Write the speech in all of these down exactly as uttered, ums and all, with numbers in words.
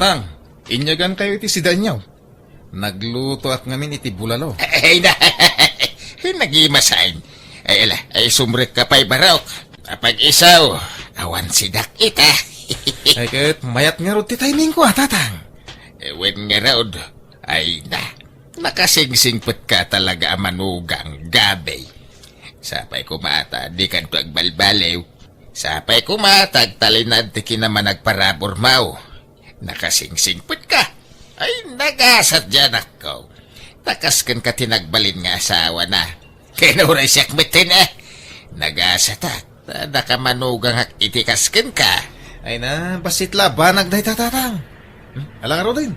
Tang, inyagankayo iti sidaenyo. Naglutoak ngamin iti bulalo. Ay na, nagimasain. Ay, ala, ay, sumrekka pay, barok. Apag-iso, awan sidak ita. Ay, ket mayat ngarud ti timingko, a, Tatang. Wen ngarud, ay na, nakasingsingpetka talaga a manugang, Gabi. Sapay koma ta, dikadto agbalbaliw. Sapay koma ta agtalinaed ti kinamanagparaburmo. Nakasingsingpetka. Ay, nagasat diay anakko. Ta kaskenka ti nagbalin nga asawana. Ken uray siak metten, a. Nagasatak. Ta dakamanugangak iti kaskenka. Ay na, bassit la a banag dayta, Tatang. Hmm? Ala ngaruden.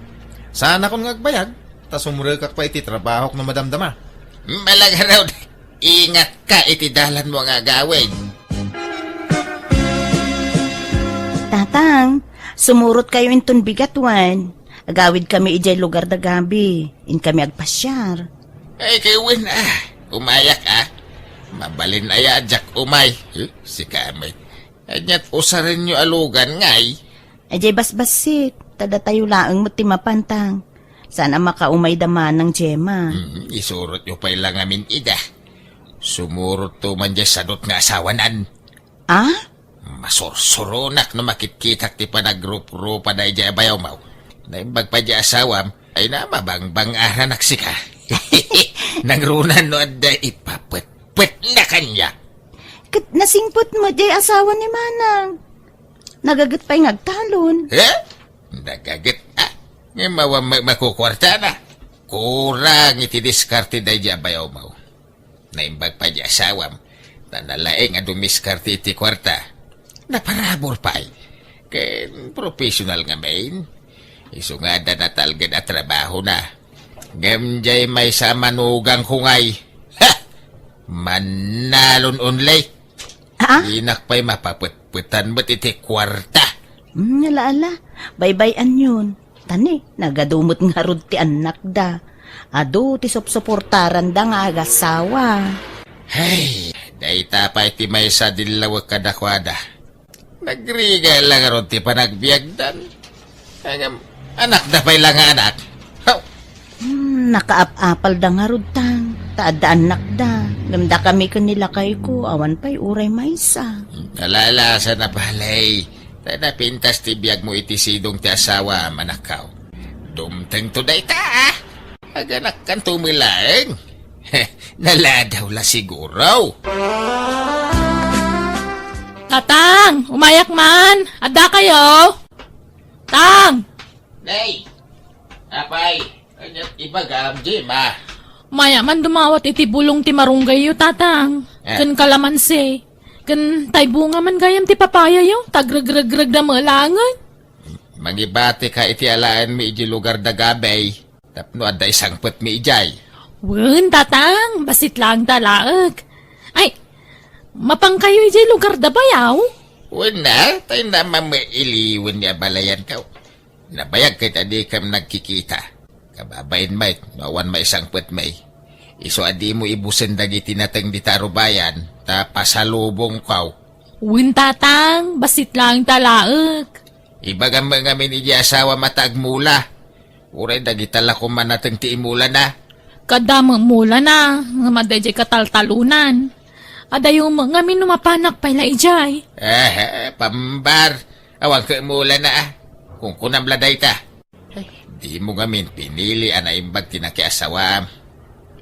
Saanakon nga agbayag, ta sumrekak pay iti trabahok no madamdama. Ala ngarud. Ingatka iti dalanmo nga agawid. Tatang, sumurotkayo inton bigat wen. Agawidkami idiay lugar da Gabi. Inkami agpasiar. Ay, ket wen, a. Umayak, a. Mabalin aya a diak umay. Eh, sika met. Ania't usarenyo a lugan, ngay? Idiay basbassit, ta datayo laeng met ti mapan, Tang. Saan a makaumay da manang Gemma. Hmm, isurotyo pay la ngamin ida. Sumurotto man diay sadut nga asawanan. A? Masursuronak no makitkitak ti panagruprupada idiay abayawmaw. Naimbag pay diay asawam, ay na, mabangbang-aranak sika. Nagrunan no adda ipapetpetna kaniak. Ket nasingpet met diay asawa ni manang. Nagaget pay nga agtalon. Eh? Nagaget, a. Ngem awan ma-, makukuartana. Kurang iti diskarte daydiay abayawmaw. Naimbag pay diay asawam, ta nalaing a dumiskarte iti kuarta. Naparabur pay. Ken professional ngamin. Isu nga adda natalged a trabahona. Ngem diay maysa a manugangko ngay. Ha! Mannalon only. A? Dinak pay mapapetpetan met iti kuarta. Hmm, ala, ala. Baybay-anyon. Ta ni, nagadu met ngarud ti annakda. Adu ti supsuportaranda nga agasawa. Hay, dayta pay ti maysa a dillawek kadakuada. Nagrigat la ngarud ti panagbiagdan. Ngem, anakda pay la nga anak. Haw! Hmm, nakaap-apalda ngarud, Tang, ta adda annakda. Ngem dakami ken ni lakayko, awan pay uray maysa. Ala, ala, saan a balay. Ta napintas ti biagmo iti sidong ti asawam, anakko. Dumtengto dayta, a. Aganakkanto met laeng. Naladaw la siguro. Tatang, umayak man. Addakayo? Tang! Nay! Apay, ania't ibagam, Gemma? Maya man dumawat iti bulong ti marunggayyo, Tatang. Eh. Ken kalamansi. Ken tay bunga man gayam ti papayayo, ta agregregregda met laengen. Mangibatika iti alaenmi idiay lugar da Gabay. Tapno adda isangpetmi idiay. Wen, Tatang, bassit laeng ta laeng. Ay, mapankayo idiay lugar da bayaw? Wen, a, tay na mamailiwen ni abalayan ka. Nabayag ket a dikam nagkikita. Kababain met, no awan maisangpetmi. Isu a dimo ibusen dagiti nateng dita rubayan, ta pasalubongko. Wen, Tatang, bassit laeng ta laeng. Ibagam met ngamin iti asawam ta agmula. Uray dagita la koma nateng ti imulana. Kada met mulana, nga adda idiay kataltalonan. Adayo met ngamin no mapanak pay la idiay. Eh, pambar. Awan ket mulana, a. Kunkunam la dayta. Eh, dimo ngamin pinili a naimbag ti nakiasawam.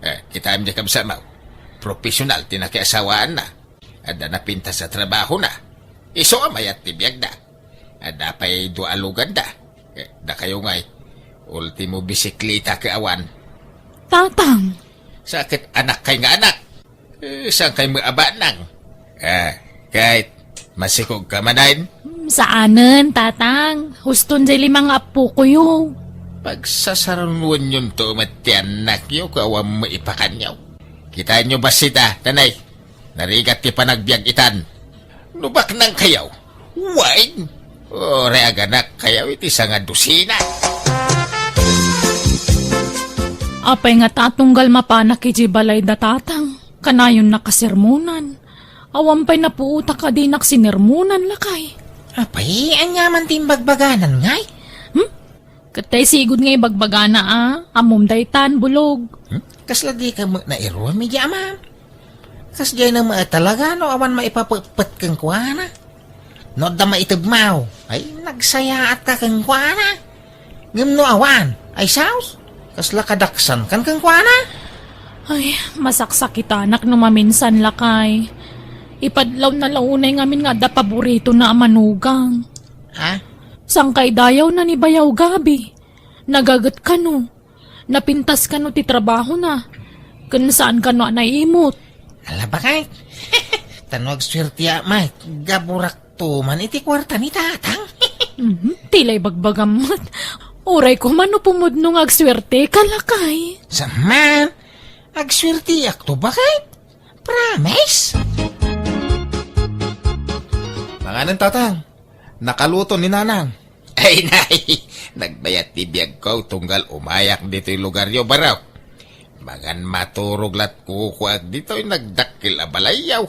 Eh, kitaem diay kabsatmo. Profesional ti nakiasawaanna. Adda napintas a trabahona. Isu a mayat ti biagda. Adda pay dua a luganda. Eh, dakayo ngay, ultimo bisikleta ket awan. Tatang! Sa ket anakkay nga anak. Eh, saankay met a banang? Ah, ket, masikogka manen? Hmm, saanen, Tatang. Huston diay lima nga appokoyo. Pagsasarunoenyonto met ti annakyo ket awan met ipakanyo. Kitaenyo bassit a, tanay. Narigat ti panagbiag itan. No baknangkayo, wen, uray aganakkayo iti sangadusina. Apay nga ta tunggal mapanak idiay balay da Tatang, kanayon nakasermonan. Awan pay napuotak a dinak sinermonan, lakay. Apay, ania man ti imbagbaganan, ngay? Hmm? Ket tay sigud nga ibagbagana a, ammom daytan, Bulog. Hmm? Kasla dika met nairuam iti amam? Kasdiay na met talaga no awan maipapetpet kenkuana. No adda maitedmaw, ay nagsayaatka kenkuana. Ngem no awan, ay saos, kasla kadaksankan kenkuana? Ay, masaksakitanak no maminsan, lakay. Ipadlawna la unay ngamin nga adda paboritona a manugang. Ha? Sangkay dayawna ni Bayaw Gabi. Nagaget kano. Napintas kano ti trabahona. Ken saan kano a naimot. Ala, bakit? Ta no agsuertiak met, gaburak to man iti kuarta ni tatang. Mhm, tila ibagbagam met. Uray koma no pumudno nga agsuerteka, lakay. Saan man, agsuertiak to, bakit? Promise? Manganen, tatang. Nakaluto ni nanang. Ay, nay, nagbayat ti biagko tunggal umayak ditoy lugaryo, baro. Mangan maturog lat kukuak ditoy nagdakkel a balayyo.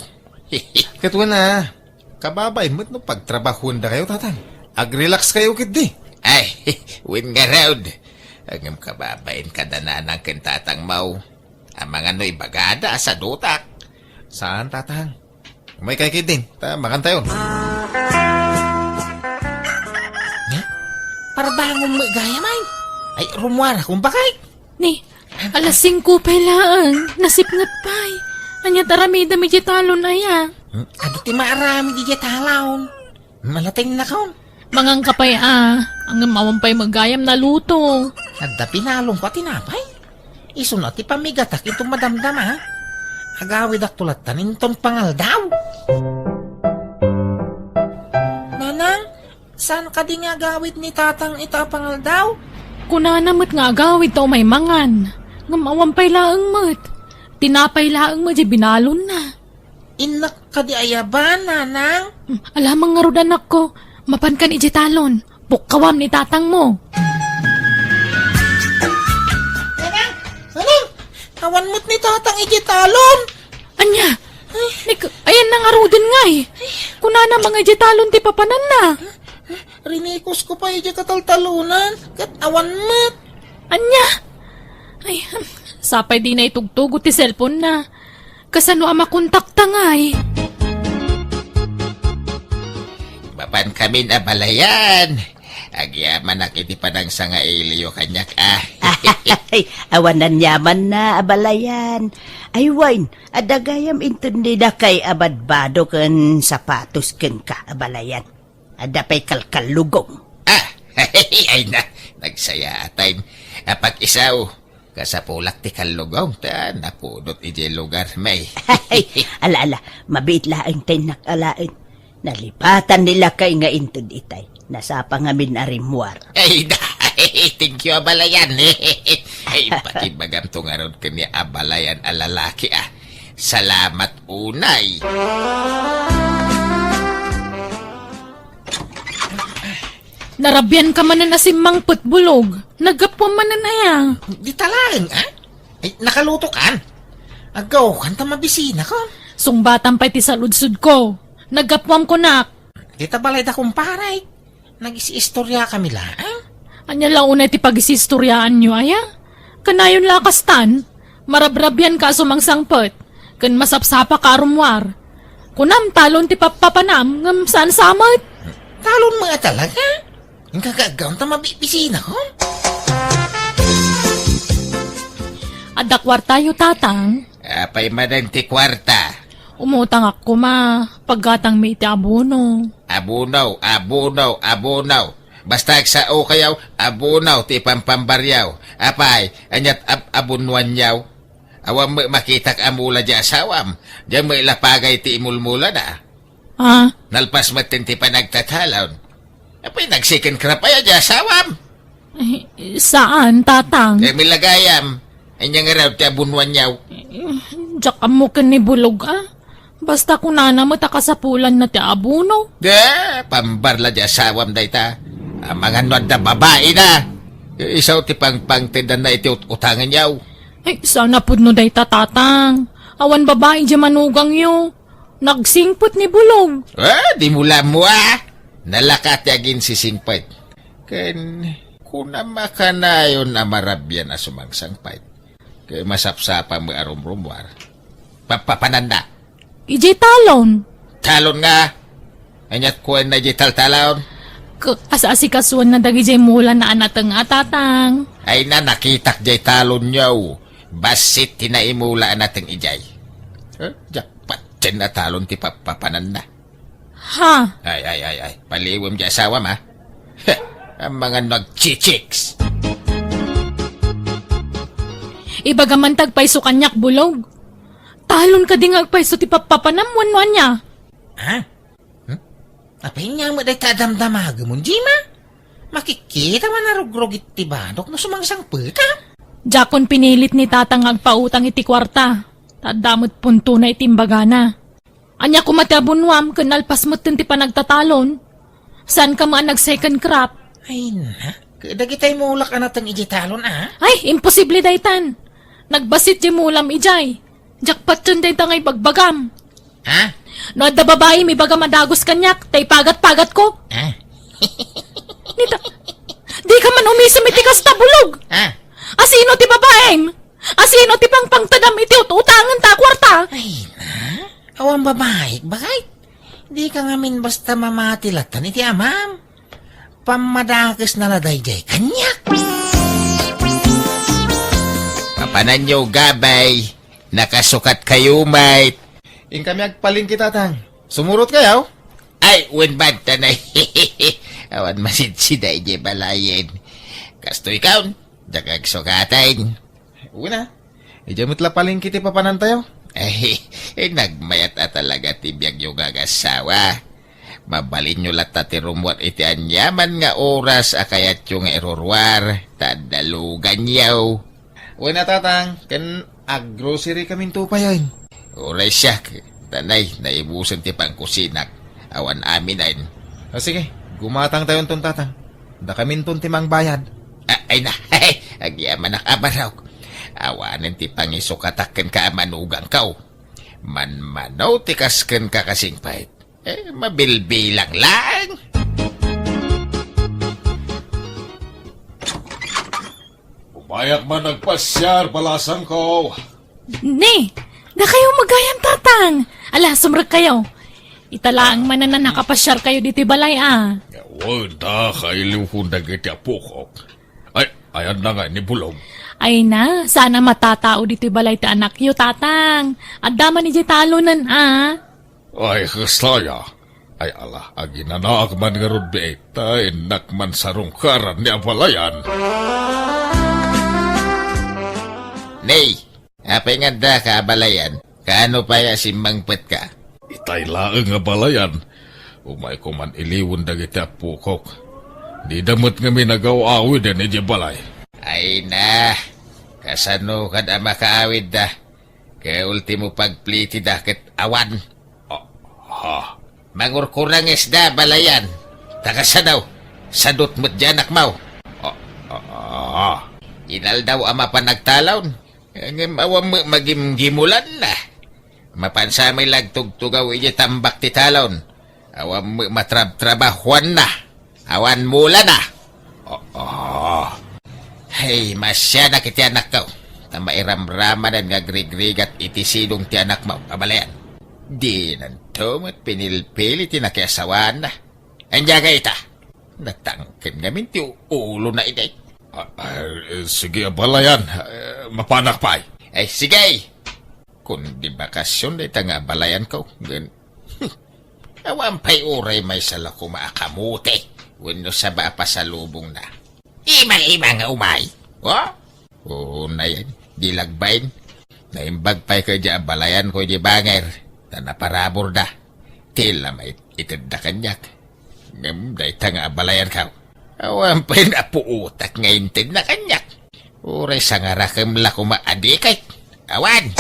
Ket wen a, kababain met no pagtrabahuendakayo, tatang. Ag-relax kayo ketdi. Ay, wen ngarud. Ngem kababain kada nanang ken tatangmo. Amangan no ibagada a sadutak. Saan, tatang? Umaykay ketdin, ta mangantayon. Nya? Parbangon met gayam ay. Ay, rummuarakon, bakit? Ni, alas singko pay laeng, nasipnget pay. Ania ti aramidem idiay talon aya? Hmm? Adu ti maaramid idiay talon. Malateng nakon. Manganka pay a, ngem awan pay met gayam naluto. Adda pinalongko a tinapay. Isuna ti pammigatak inton madamdama. Agawidakto lattan inton pangaldaw. Nanang, saan kadi nga agawid ni tatang ita a pangaldaw? Kunana met nga agawid ta umay mangan. Ngem awan pay laeng met. Tinapay laeng met diay binalonna. Innak kadi ayaban, nanang? Hmm, alamang ngarud, anakko. Mapankan idiay talon. Pukkawam ni tatangmo. Nanang! Nanang! Awan met ni tatang idiay talon! Ania? Ay. Ni, ayanna ngaruden ngay. Kunana nga idiay talon ti papananna. Rinikusko pay idiay kataltalonan, ket awan met. Ania? Ay, sapay dina itugtugot ti cellphone-na. Kasano a makontakta ngay? Mapankamin, abalayan. Agyamanak iti panangsangailiyo kaniak, a. Ay, awan aniamanna, abalayan. Ay, wen, adda gayam inton dinakay a badbado ken sapatos kenka, abalayan. Adda pay kalkallugong. A, ay na, nagsayaatay. Apak-iso, kasapulak ti kallugong ta napudot idiay lugarmi. Ala, ala, mabiit laeng ti innak alaen. Nalipatan ni lakay nga inted itay. Nasapa ngamin a rimmuar. Ay, da, thank you, abalayan. Ay, pakibagamto ngarud ken ni abalayan a lalaki, a. Salamat unay. Narabianka manen a simmangpet, Bulog. Naggapuam manen aya? Dita laeng, a? Ay, nakalutokan? Aggaokan ta mabisinakon. Sungbatan pay ti saludsodko. Naggapuam kunak. Dita balayda, kumpare. Nagis-istoriakami laeng. Ania la unay ti pagis-istoriaanyo, aya? Kanayon la a kastan. Marabrabianka a sumangsangpet. Ken masapsapaka a rummuar. Kunam, talon ti pappapanam, ngem saan sa met. Talon met a talaga? Inka aggaom ta mabibisinakon? Adda kuartayo, tatang? Apay manen ti kuarta? Umutangak koma, paggatangmi iti abono. Abono, abono, abono. Basta agsaokayo, abono ti pampambaryo. Apay, aniat ab-, abonuanyo? Awan met makitak a mula diay asawam. Diay met lapagay ti imulmulana. Ah? Nalpas met ti panagtatalon. Apay, nag-second crop aya diay asawam? Eh, saan, tatang? Diay met la gayam. Ania ngarud ti abonuanyo? Eh, diak ammo ken ni Bulog, a. Basta kunana met a kasapulanna ti abono. Da, pambarla diay asawam dayta. Amangan no adda babaina. Isu ti pangpangtedanna iti ut-utanganyo. Ay, saan a pudno dayta, tatang. Awan babai diay manugangyo. Nagsingpet ni Bulog. Ah, dimo la ammo, a. Nalaka ti aginsisingpet. Ken, Kuna makanayon a marabian a sumangsangpet. Ket masapsapa met a rumrumuar. Papapananda. Idiay talon. Talon nga? Aniat kuenna idiay taltalon? K-, as-asikasuenna dagidiay mulana a nateng a tatang. Ay na, nakitak diay talonyo. Bassit ti naimula a nateng idiay. Eh, diak patien a talon ti papapananda. Ha? Ay, ay, ay, ay. Paliwem diay asawam, ha? Heh, amangan no agchichiks. Ibagam man ti agpayso kaniak, Bulog. Talon kadi nga agpayso ti papapanam wenno ania? Ha? Hmm? Apay nga met dayta a damdamagem, Jima? Makikita man a rugrugit ti banok no sumangsangpet, ha? Diakon pinilit ni Tatang nga agpautang iti kuarta. Ta adda met puntona iti imbagana. Ania koma ti abunuam ken nalpas metten ti panagtatalon? Saanka met a nag-second crop? Ay, na. Dagitay mulak a nateng idiay talon, a? Ay, imposible daytan. Nagbassit diay mulam idiay. Diak patien dayta nga ibagbagam. Ha? No adda babaim, ibagam a dagus kaniak, ta ipagat-pagatko. Ha? Nita, dika man umisem iti kasta, Bulog. Ha? Asino ti babaim? Asino ti pangpangtedam iti ut-utangenta a kuarta? Ay, na? Awan babaik, bakit? Dika ngamin basta mamati latta iti amam. Pammadakesna la daydiay kaniak. Papananyo, gabay. Nakasukatkayo met. Inkami agpalengke, Tatang. Sumurotkayo? Ay, wen, banta na. Awan masidsida idiay balayen. Kastoy kaon, diak agsukaten. Wen a, idiay met la palengke ti papanantayo. Ay, eh, nagmayat a talaga ti biagyo nga agassawa. Mabalinyo latta ti rummuar iti aniaman nga oras a kayatyo nga iruruar, ta adda luganyo. Wen a, Tatang, ken aggrocery kaminto payen. Uray siak, ta nay, naibusen ti pangkusinak. Awan aminen. O sige, gumatangtayonton, Tatang. Dakaminton ti mangbayad. A-, ay na, agyamanak a barok. Awanen ti pangisukatak kenka a manugangko. Manmano ti kas kenka, kasingpet. Eh, mabilbilang lang. Umayak man nagpasiar, balasangko. Ni, dakayo magayam, Tatang. Ala, sumrekkayo. Ita laeng manen a nakapasiarkayo ditoy balay, a. Wen, ta kailiwkon dagiti apokok. Ay, ayanna nga ni Bulog? Ay na, saan a matatao ditoy balay ti anakyo, Tatang. Adda man idiay talonen, a. Ay, kasta aya. Ay, ala, aginanaak man ngarud biit, ta innak man sarungkaran ni abalayan. Nay, apay nga addaka abalayan? Kaano pay a simmangpetka? Itay laeng abalayan. Umayko man iliwen dagiti appokok. Dida met ngamin agaw-awiden idiay balay. Ay na, kasano kad a makaawidda? Ket ultimo pagplitida ket awan. Ah, ah. Mangurkurangesda, balayan. Ta kasano? Sadut met diay anakmo. Ah, ah, ah. Inaldaw a mapan agtalon, ngem awan met magimgimulanna. Mapan sa met la agtugtugaw idiay tambak ti talon. Awan met matrabtrabahuanna. Awan mulana. Oo. Hey, masianak iti anakko. Ta mairamramanen nga agrigrigat iti sidong ti anakmo, abalayan. Dinanto met pinilpili ti nakiasawaanna. Ania nga ita? Natangken ngamin ti ulona idi. Ah, ah, sige, abalayan. Eh, mapanak pay. Ay, sige. Kundi bakasion dayta nga abalayanko. Ngem, awan pay uray maysa la koma a kamote wenno saba a pasalubongna. Ima-ima nga umay. Oh? Oo, nayan. Di lagbain. Naimbag pay ket di abalayanko di banger. Ta naparaburda. Ti la maitedda kaniak. Ngem dayta nga abalayanko. Awan pay napuotak nga intedna kaniak. Uray sangarakem la koma a dikit. Awan!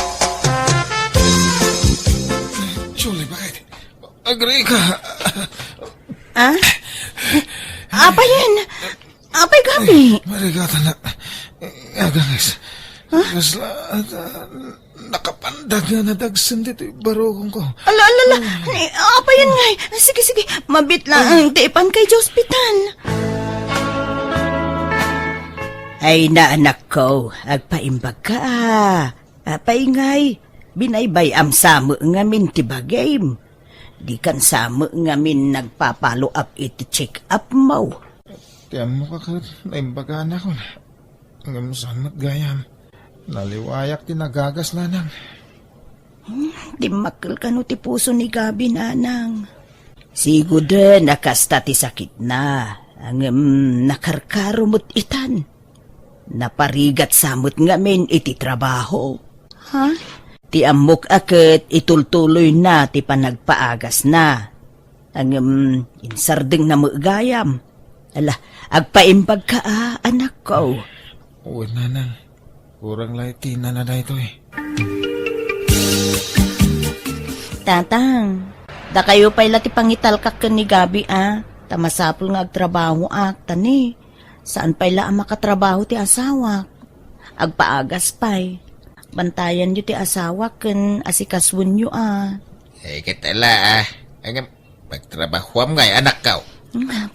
Julie, bakit? Agrika. Ah? Apay yen? Apay gapi? Marigatan na. Agangis. Huh? Kasla, ah, nakapandag nga nadagsen ditoy barukongko. Ala, ala, ala. Ni, apay yen ngay? Sige, sige. Mabit lang ti ipan kay di ospital. Ay na, anakko, agpaimbagka, a. Apay ngay, binaybay-am sa met ngamin ti bagim. Dikan sa met ngamin nagpa-follow up iti check-up mo. Ti ammok a ket naimbaganak. Ngem saan met gayam? Naliwayak ti nagagas, nanang. Hmm, dimmakkel kano ti puso ni Gabi, nanang. Siguden a kasta ti sakitna, ngem nakarkaro met itan. Naparigat sa met ngamin iti trabaho. Ha? Ti ammok a ket itultuloyna ti panagpaagasna. Ngem insardengna met gayam. Ala, agpaimbagka, a, anakko. Wen, nanang. Kurang la iti nana daytoy. Tatang, dakayo pay la ti pangitalkak ken ni Gabi, a. Ta masapul nga agtrabahoak, ta ni, saan pay la a makatrabaho ti asawak. Agpaagas pay. Bantayanyo ti asawak ken asikasuenyo, a. Ay, ket ala, a. Ngem, pagtrabahoam ngay, anakko.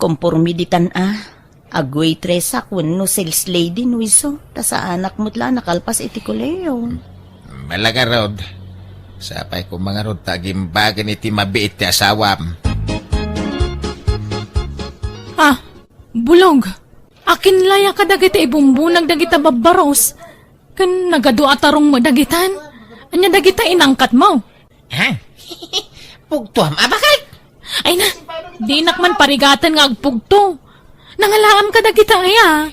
Komporme ditan, a. Ag-waitress wenno sales lady no isu, ta saanak met la a nakalpas iti kolehio. Mala ngarud. Sapay koma ngarud ta agimbagen iti mabiit ti asawam. Ah, Bulog, akin la ya kadagiti ibumbunag dagita babbaros? Ken nagadu a tarong met dagitan? Ania dagita inangkatmo? Ha? Pugtoam a baket? Ay na, dinak man parigaten nga agpugto. Nangalaam kadagita aya?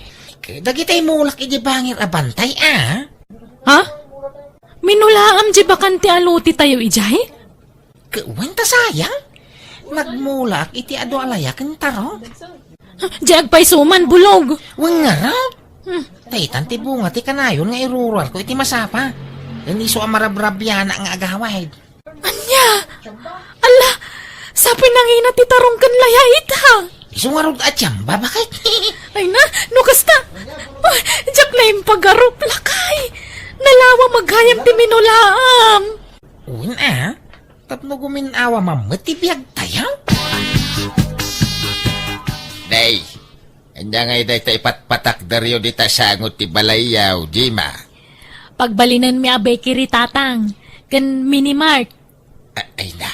Dagita imulak iti bangir a bantay, a? Ha? Minulaam di bakante a lote tayo idiay? Ket wen ta sayang? Nagmulaak iti adu a layak ken taro. Di agpayso man, Bulog. Wen ngarud. Hmm. Daytan ti bunga ti kanayon nga iruruarko iti masapa. Ken isu a marabrabianak nga agawid. Ania? Ala, sapay nangina ti tarong ken layait, ha? Isu ngarud a tiamba, baket? Ay na, no kasta. Ay, diak la impagarup, lakay. Nalawa gayam ti minulaam. Wen a, tapno gumin-awam met ti biagtayo. Day, ania ngay dayta ipatpatakderyo dita sango ti balayyo, Jima? Pagbalinenmi a bakery, Tatang, ken mini mart. A-, ay na,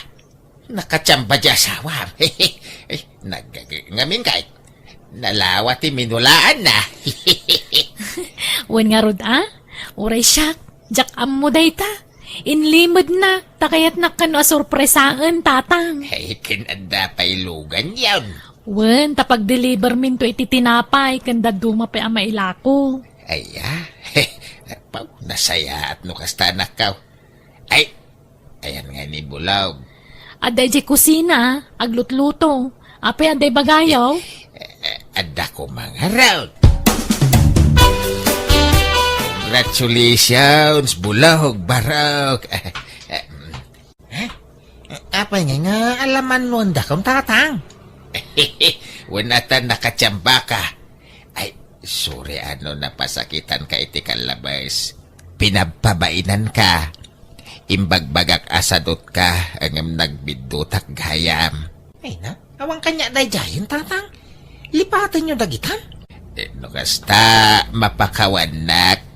nakatiamba ti asawam. Ay, nag-, ngamin kay, nalawa ti minulaanna. Wen ngarud a, uray siak, diak ammo dayta. Inlimedna, ta kayatnak kano a sorpresaen, Tatang. Ay, ken adda pay luganyon. Wen, ta pagdeliverminto iti tinapay, ken dadduma pay a mailako. Ay, a? Pau, nasayaat no kasta, anakko. Ay, ayan nga ni Bulog. Adda idiay kusina, aglutluto. Apay, adda ibagayo? Eh, eh, adda koma ngarud. Congratulations, Bulog, barok. Eh, eh, eh, apay nga, nga alaman no andakon, Tatang? Wen a ta nakatiambaka. Ay, sorry a no napasakitanka iti kallabes. Pinabpabainanka. Imbagbagak a sadutka, ngem nagbiddutak gayam. Ay na, awan kaniak daydiayen, Tatang. Lipatenyo dagita. Eh, no kasta, mapakawannak.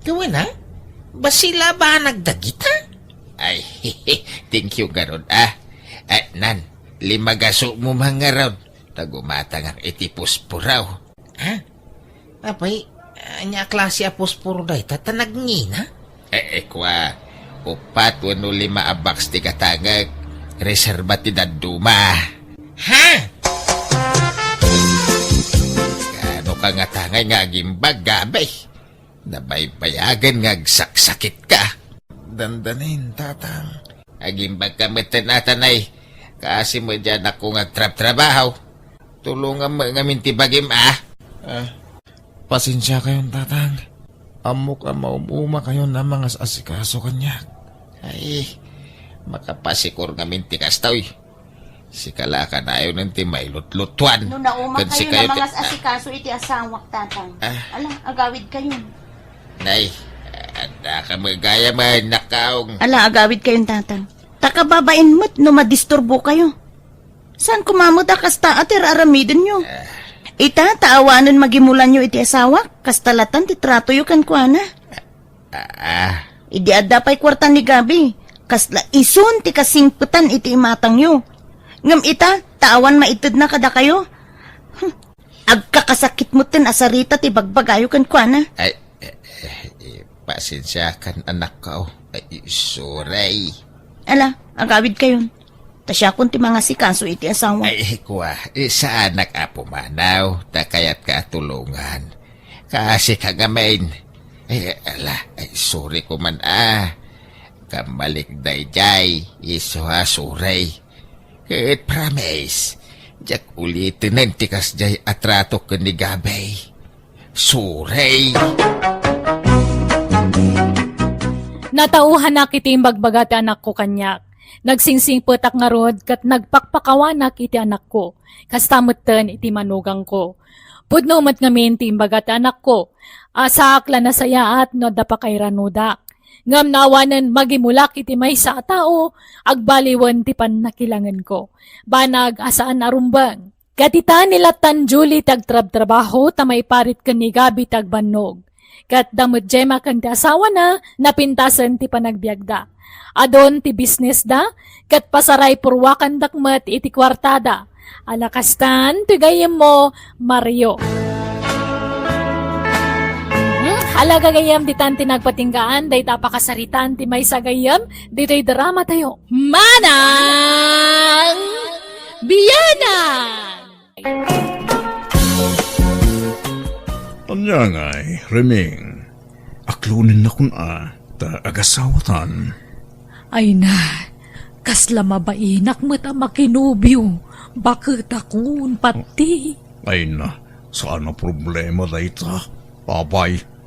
Wen a, bassit la a banag dagita. Ay, thank you ngarud, a. Eh, nan, limagasomo man ngarud. Ta gumatangak iti posporo. Ha? Apay, ania a klase a posporo dayta ta nagngina? Eh, eh, kua, upat wenno lima a box ti gatangek. Reserba ti dadduma. Ha? Kaano ka nga tangay nga agimbag, Gabi? Nabaybayagen nga agsaksakitka. Dandanin, Tatang. Agimbagka metten a, Tatang. Kaasi met diay anakko nga agtrabtrabaho. Tulongam met ngamin ti bagim, a. Ah, pasensiakayon, Tatang. Ammok a maum-umakayon a mangas-asikaso kaniak. Ay, makapasikor ngamin ti kastoy. Sika la a kanayon ti mailutlutuan. No naumakayon a mangas-asikaso iti asawak, Tatang. Ah. Ala, agawidkayon. Nay, adda ka met gayam, nakaong. Ala, agawidkayon, Tatang. Ta kababain met no madisturbokayo. Saan koma met a kasta a ti ar-aramidenyo? Ah, Ita, ta awanen magimulanyo iti asawak, kasta latan ti tratoyo kenkuana. Ah. Idi adda pay kuarta ni Gabi, kasla isun ti kasingpetan iti imatangyo. Ngem ita, ta awan maitedna kadakayo. Hmm. Agkakasakit metten a sarita ti bagbagayo kenkuana. Ay, eh, eh, pasensiakan, anakko. Ay, sorry. Ala, agawidkayon. Ta siakon ti mangasikaso iti asawa. Ay, kua, eh, saanak, Apo Manaw, ta kayatka a tulongan. Kaasi ka ngamin. Ay, ala, ay, sorry ko man, ah. Kamalik dayjay, isu a sorry. Ket promise, diak ulitenen ti kasjay a trato ken ni Gabay. Sorry. Natauhanak iti imbagbaga ti anakko kaniak. Nagsingsingpetak ngarud ket nagpakpakawanak iti anakko. Kasta metten iti manugangko. Pudno met ngamin ti imbaga ti anakko. Asaak la nasayaat no adda pakairanodak. Ngem no awanen magimulak iti maysa a tao, agbaliwen ti pannakilangenko. Banag a saan a rumbeng. Ket ita, ni latan Julie ti agtrabtrabaho ta maiparit ken ni Gabi ti agbannog. Ket da met Gemma ken ti asawana, napintasen ti panagbiagda. Adun ti bisnesda, ket pasaray purwakandak met iti kuartada. Ala kastan ti gayyemmo, Mario. Hmm, ala gagayyem, ditan ti nagpatinggaan dayta a pakasaritaan ti maysa a gayyem ditoy dramatayo. Manang Bianang! Ania ngay, Reming? Aklonennakon a, ta agasawatan. Ay na, kasla mabainak met a makinobio, baketakon, pati. Ay na, saan a problema dayta, apay.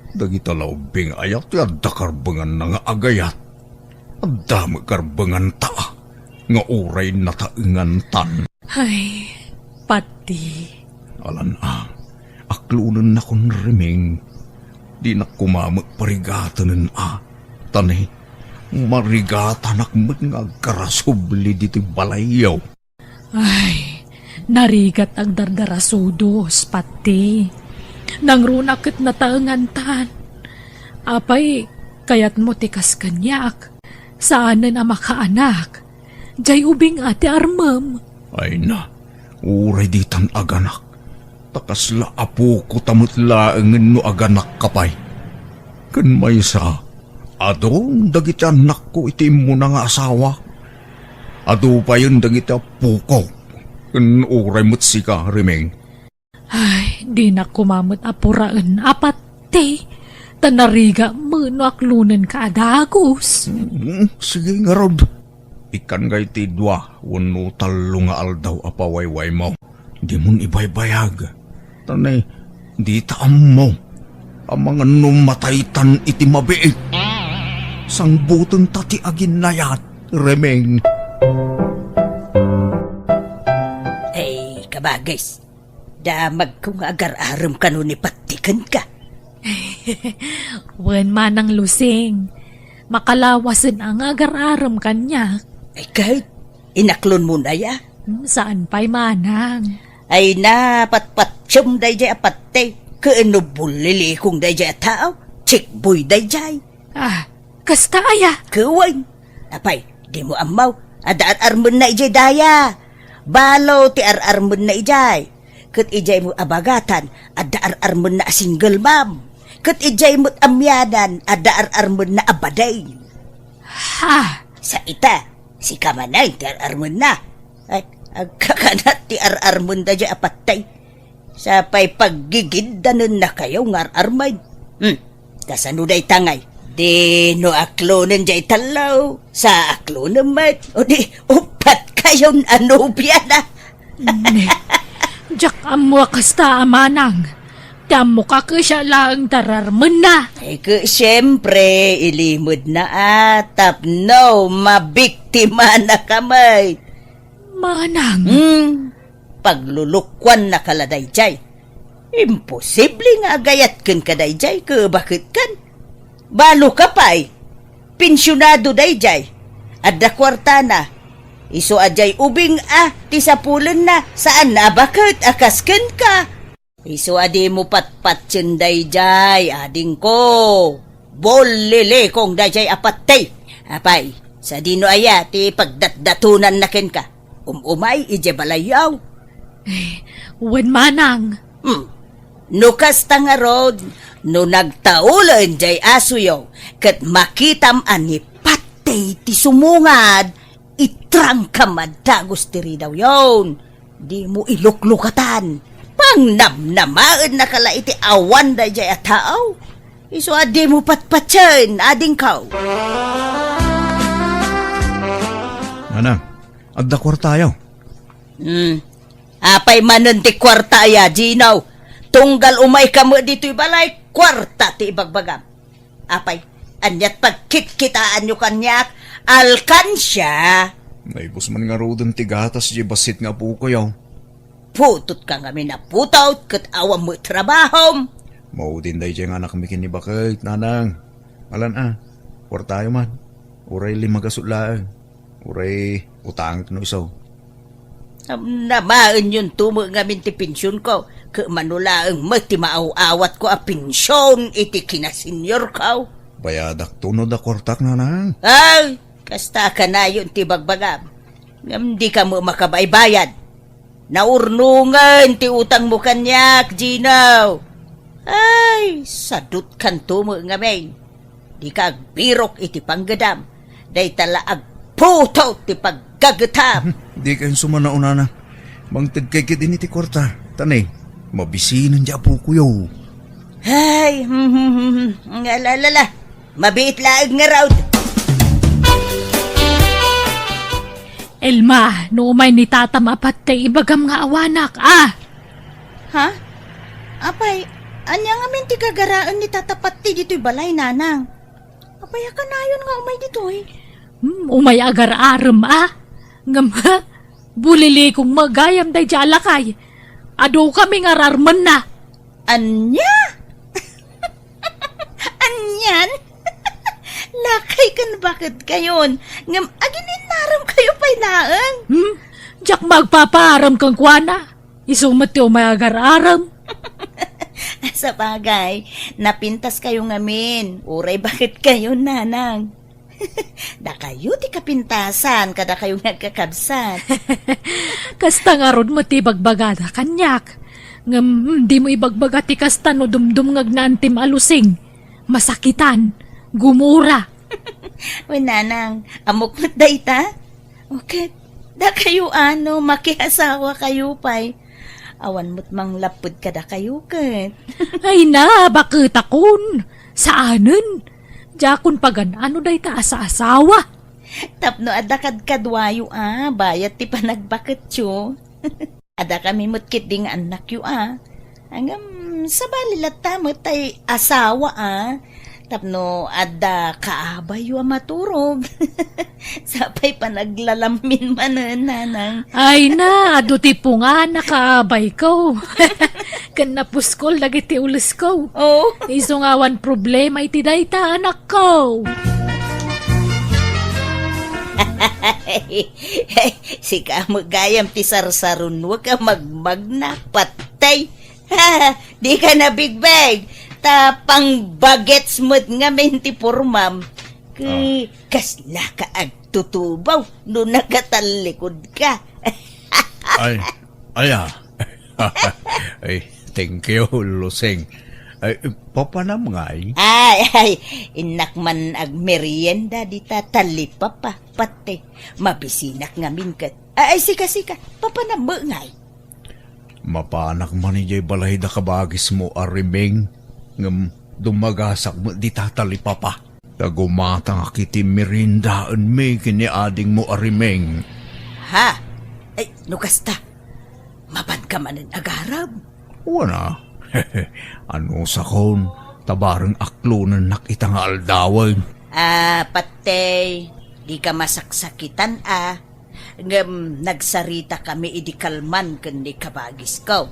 Dagita la ubbing ayat ti adda karbenganna nga agayat. Adda met karbenganta nga uray nataengantan. Ay, pati. Alan a, aklonennakon, Reming. Dinak koma met parigatenen a. Ta ne, marigatanak met nga agkarasubli ditoy balayyo. Ay, narigat agdardarasudos, pati. Nangrunak ket nataengantan. Apay, kayatmo ti kas kaniak? Saanen a makaanak. Jay ubing a ti armem. Ay na, uray ditan aganak. Ta kasla apokota met laengen no aganakka pay. Ken maysa, adun dagiti annakko iti immuna nga asawa. Adu payen dagiti appoko. Ken uray met sika, Reming. Ay, dinak koma met a puraen a pati. Ta narigat met no aklonenka a dagus. Mm, sige ngarud. Ikkannakay ti dua wenno tallo nga aldaw a pawaywaymo. Dimon ibaybayag. Ta ne, dita ammo. Amangan no mataytan iti mabiit. Sangbutenta ti aginnayat, Reming. Ay, kabagis. Damagko nga agar-arem kano ni Patti kenka. Wen, Manang Lusing, makalawasen a nga agar-arem kaniak. Ay, ket, inaklonmo na ya? Hmm, saan pay, Manang. Ay na, patpatiem dayjay a Patti, ken no bullilikong dayjay a tao, checkboy dayjay. Ah, kasta aya? Wen. Apay, dimo ammo, adda ar-armenna idiay daya. Balo ti ar-armenna idiay. Ket idiay met a bagatan, adda ar-armenna a single mom. Ket idiay met a mianan, adda ar-armenna a bading. Ha? Sa ita, sika manen ti ar-armenna. Ay, agkakanat ti ar-armenda diay a Patti. Sapay paggigiddanennakayo nga ar-armen. Hmm. Kasano dayta ngay? Dino aklonen diay tallo. Sa aklonen met. O di, uppat kayon a nobia na. Ne, diak ammo a kasta a Manang. Ti ammok a kasiak laeng ti ar-armenna. Ay, ke, siyempre, ilimedna a tapno mabiktimana ka met. Manang. Hmm. Paglulukuannaka la dayjay. Imposible nga agayat kenka dayjay, ke baketkan? Balo ka pay. Pensionado dayjay. Adda kuartana. Isu a diay ubing a ti sapulenna, saan a baket a kas kenka. Isu a dimo patpatien daydiay, adingko. Bullilikong daydiay a patti. Apay, sadino aya ti pagdatdatonanna kenka? Um-umay idiay balayyo. Wen manang. Hmm. No kasta ngarud, no nagtaulen diay asuyo, ket makitam a ni patti ti sumungad, itrangkam a dagus ti ridawyon. Dimo iluklukatan. Pangnamnamaennaka la iti awan daydiay a tao. Isu a dimo patpatien, adingko. Nanang, adda kuartayo. Hmm. Apay manen ti kuarta aya, Gino? Tunggal umayka met ditoy balay, kuarta ti ibagbagam. Apay, aniat pagkitkitaanyo kaniak, alkansia? Naibus man ngaruden ti gatas diay bassit nga apokoyo. Putotka ngamin a putot ket awan met trabahom. Maudin daydiay nga anakmi ken ni baket, nanang. Alan a, kuartayo man. Uray lima gasut laeng. Uray utangek no isu. Am, namaenyon to met ngamin ti pensionko, ket mano laeng met ti maaw-awatko a pension iti kinaseniorko. Bayadak to no adda kuartak, nanang. Ay, kasta a kanayon ti bagbagam. Ngem dika met makabaybayad. Naurnongen ti utangmo kaniak, Gino. Ay, sadutkan to met ngamin. Dika agbirok iti panggedam. Dayta la agputot ti paggagetam. Dika insumana, nanang. Mangtedkay ketdi iti kuarta. Ta ne, mabisinen diay apokoyo. Ay, hmm, hmm, hmm, hmm. Ala, ala, ala. Mabiit laeng ngarud. Elma, no umay ni tatam a patti, ibagam nga awanak, a? Ha? Apay, ania ngamin ti gagaraen ni tata patti ditoy balay, nanang? Apay a kanayon nga umay ditoy? Hmm, umay agar-arem, a? Ngem, ha? Bulilikong met gayam daydiay a lakay. Adu kami nga ar-armenna. Ania? Anian? Lakay ken baketkayon, ngem agin-innaremkayo pay laeng. Hmm? Diak magpapaarem kenkuana. Isu met ti umay agar-arem. Sabagay, napintaskayo ngamin, uray baketkayon, nanang. Dakayo ti kapintasan, kadakayo nga agkakabsat. Kasta ngarud met ti ibagbagada kaniak. Ngem, dimo ibagbaga ti kasta no dumdumngegna antim a lusing, masakitan, gumura. Wen, nanang, ammok met dayta? O ket, dakayo a no, makiasawakayo pay. Awan met manglapped kadakayo ket. Ay na, baketakon. Saanen. Diakon pagan-ano dayta a saasawa. Tapno adda kadkaduayo a, bayat ti panagbaketyo. Adda kami met ketdi nga annakyo a. Ngem, sabali latta met tay asawa a. Tapno adda kaabayyo a maturog. Sapay panaglalammin manen, nanang. Ay na, adu ti pungan a kaabayko. Ken napuskol dagiti ulesko. Oh. Isu nga awan problema iti dayta, anakko. Sika met gayam ti sarsarunwek a magmagna, patay. Dika nabigbeg, ta pangbagets met ngamin ti pormam. Ket kasla ka agtutubaw no nakatallikod ka. Ay, aya. Ay, thank you, Lusing. Ay, papanam ngay? Ay, ay, innak man agmerienda dita talipapa, pati. Mabisinak ngamin ket. Ay, ay, sika, sika, papanam met ngay? Mapanak man idiay balay da kabagismo a Rimeng, ngem dumagasak met dita talipapa. Ta gumatangak iti meriendaenmi ken ni adingmo a Rimeng. Ha? Ay, no kasta, mapanka manen agarem? Wen a. Anusakon, ta bareng aklonennak ita nga aldawen. Ah, patay, dika masaksakitan a. Ngem nagsaritakami idi kalman ken ni kabagisko.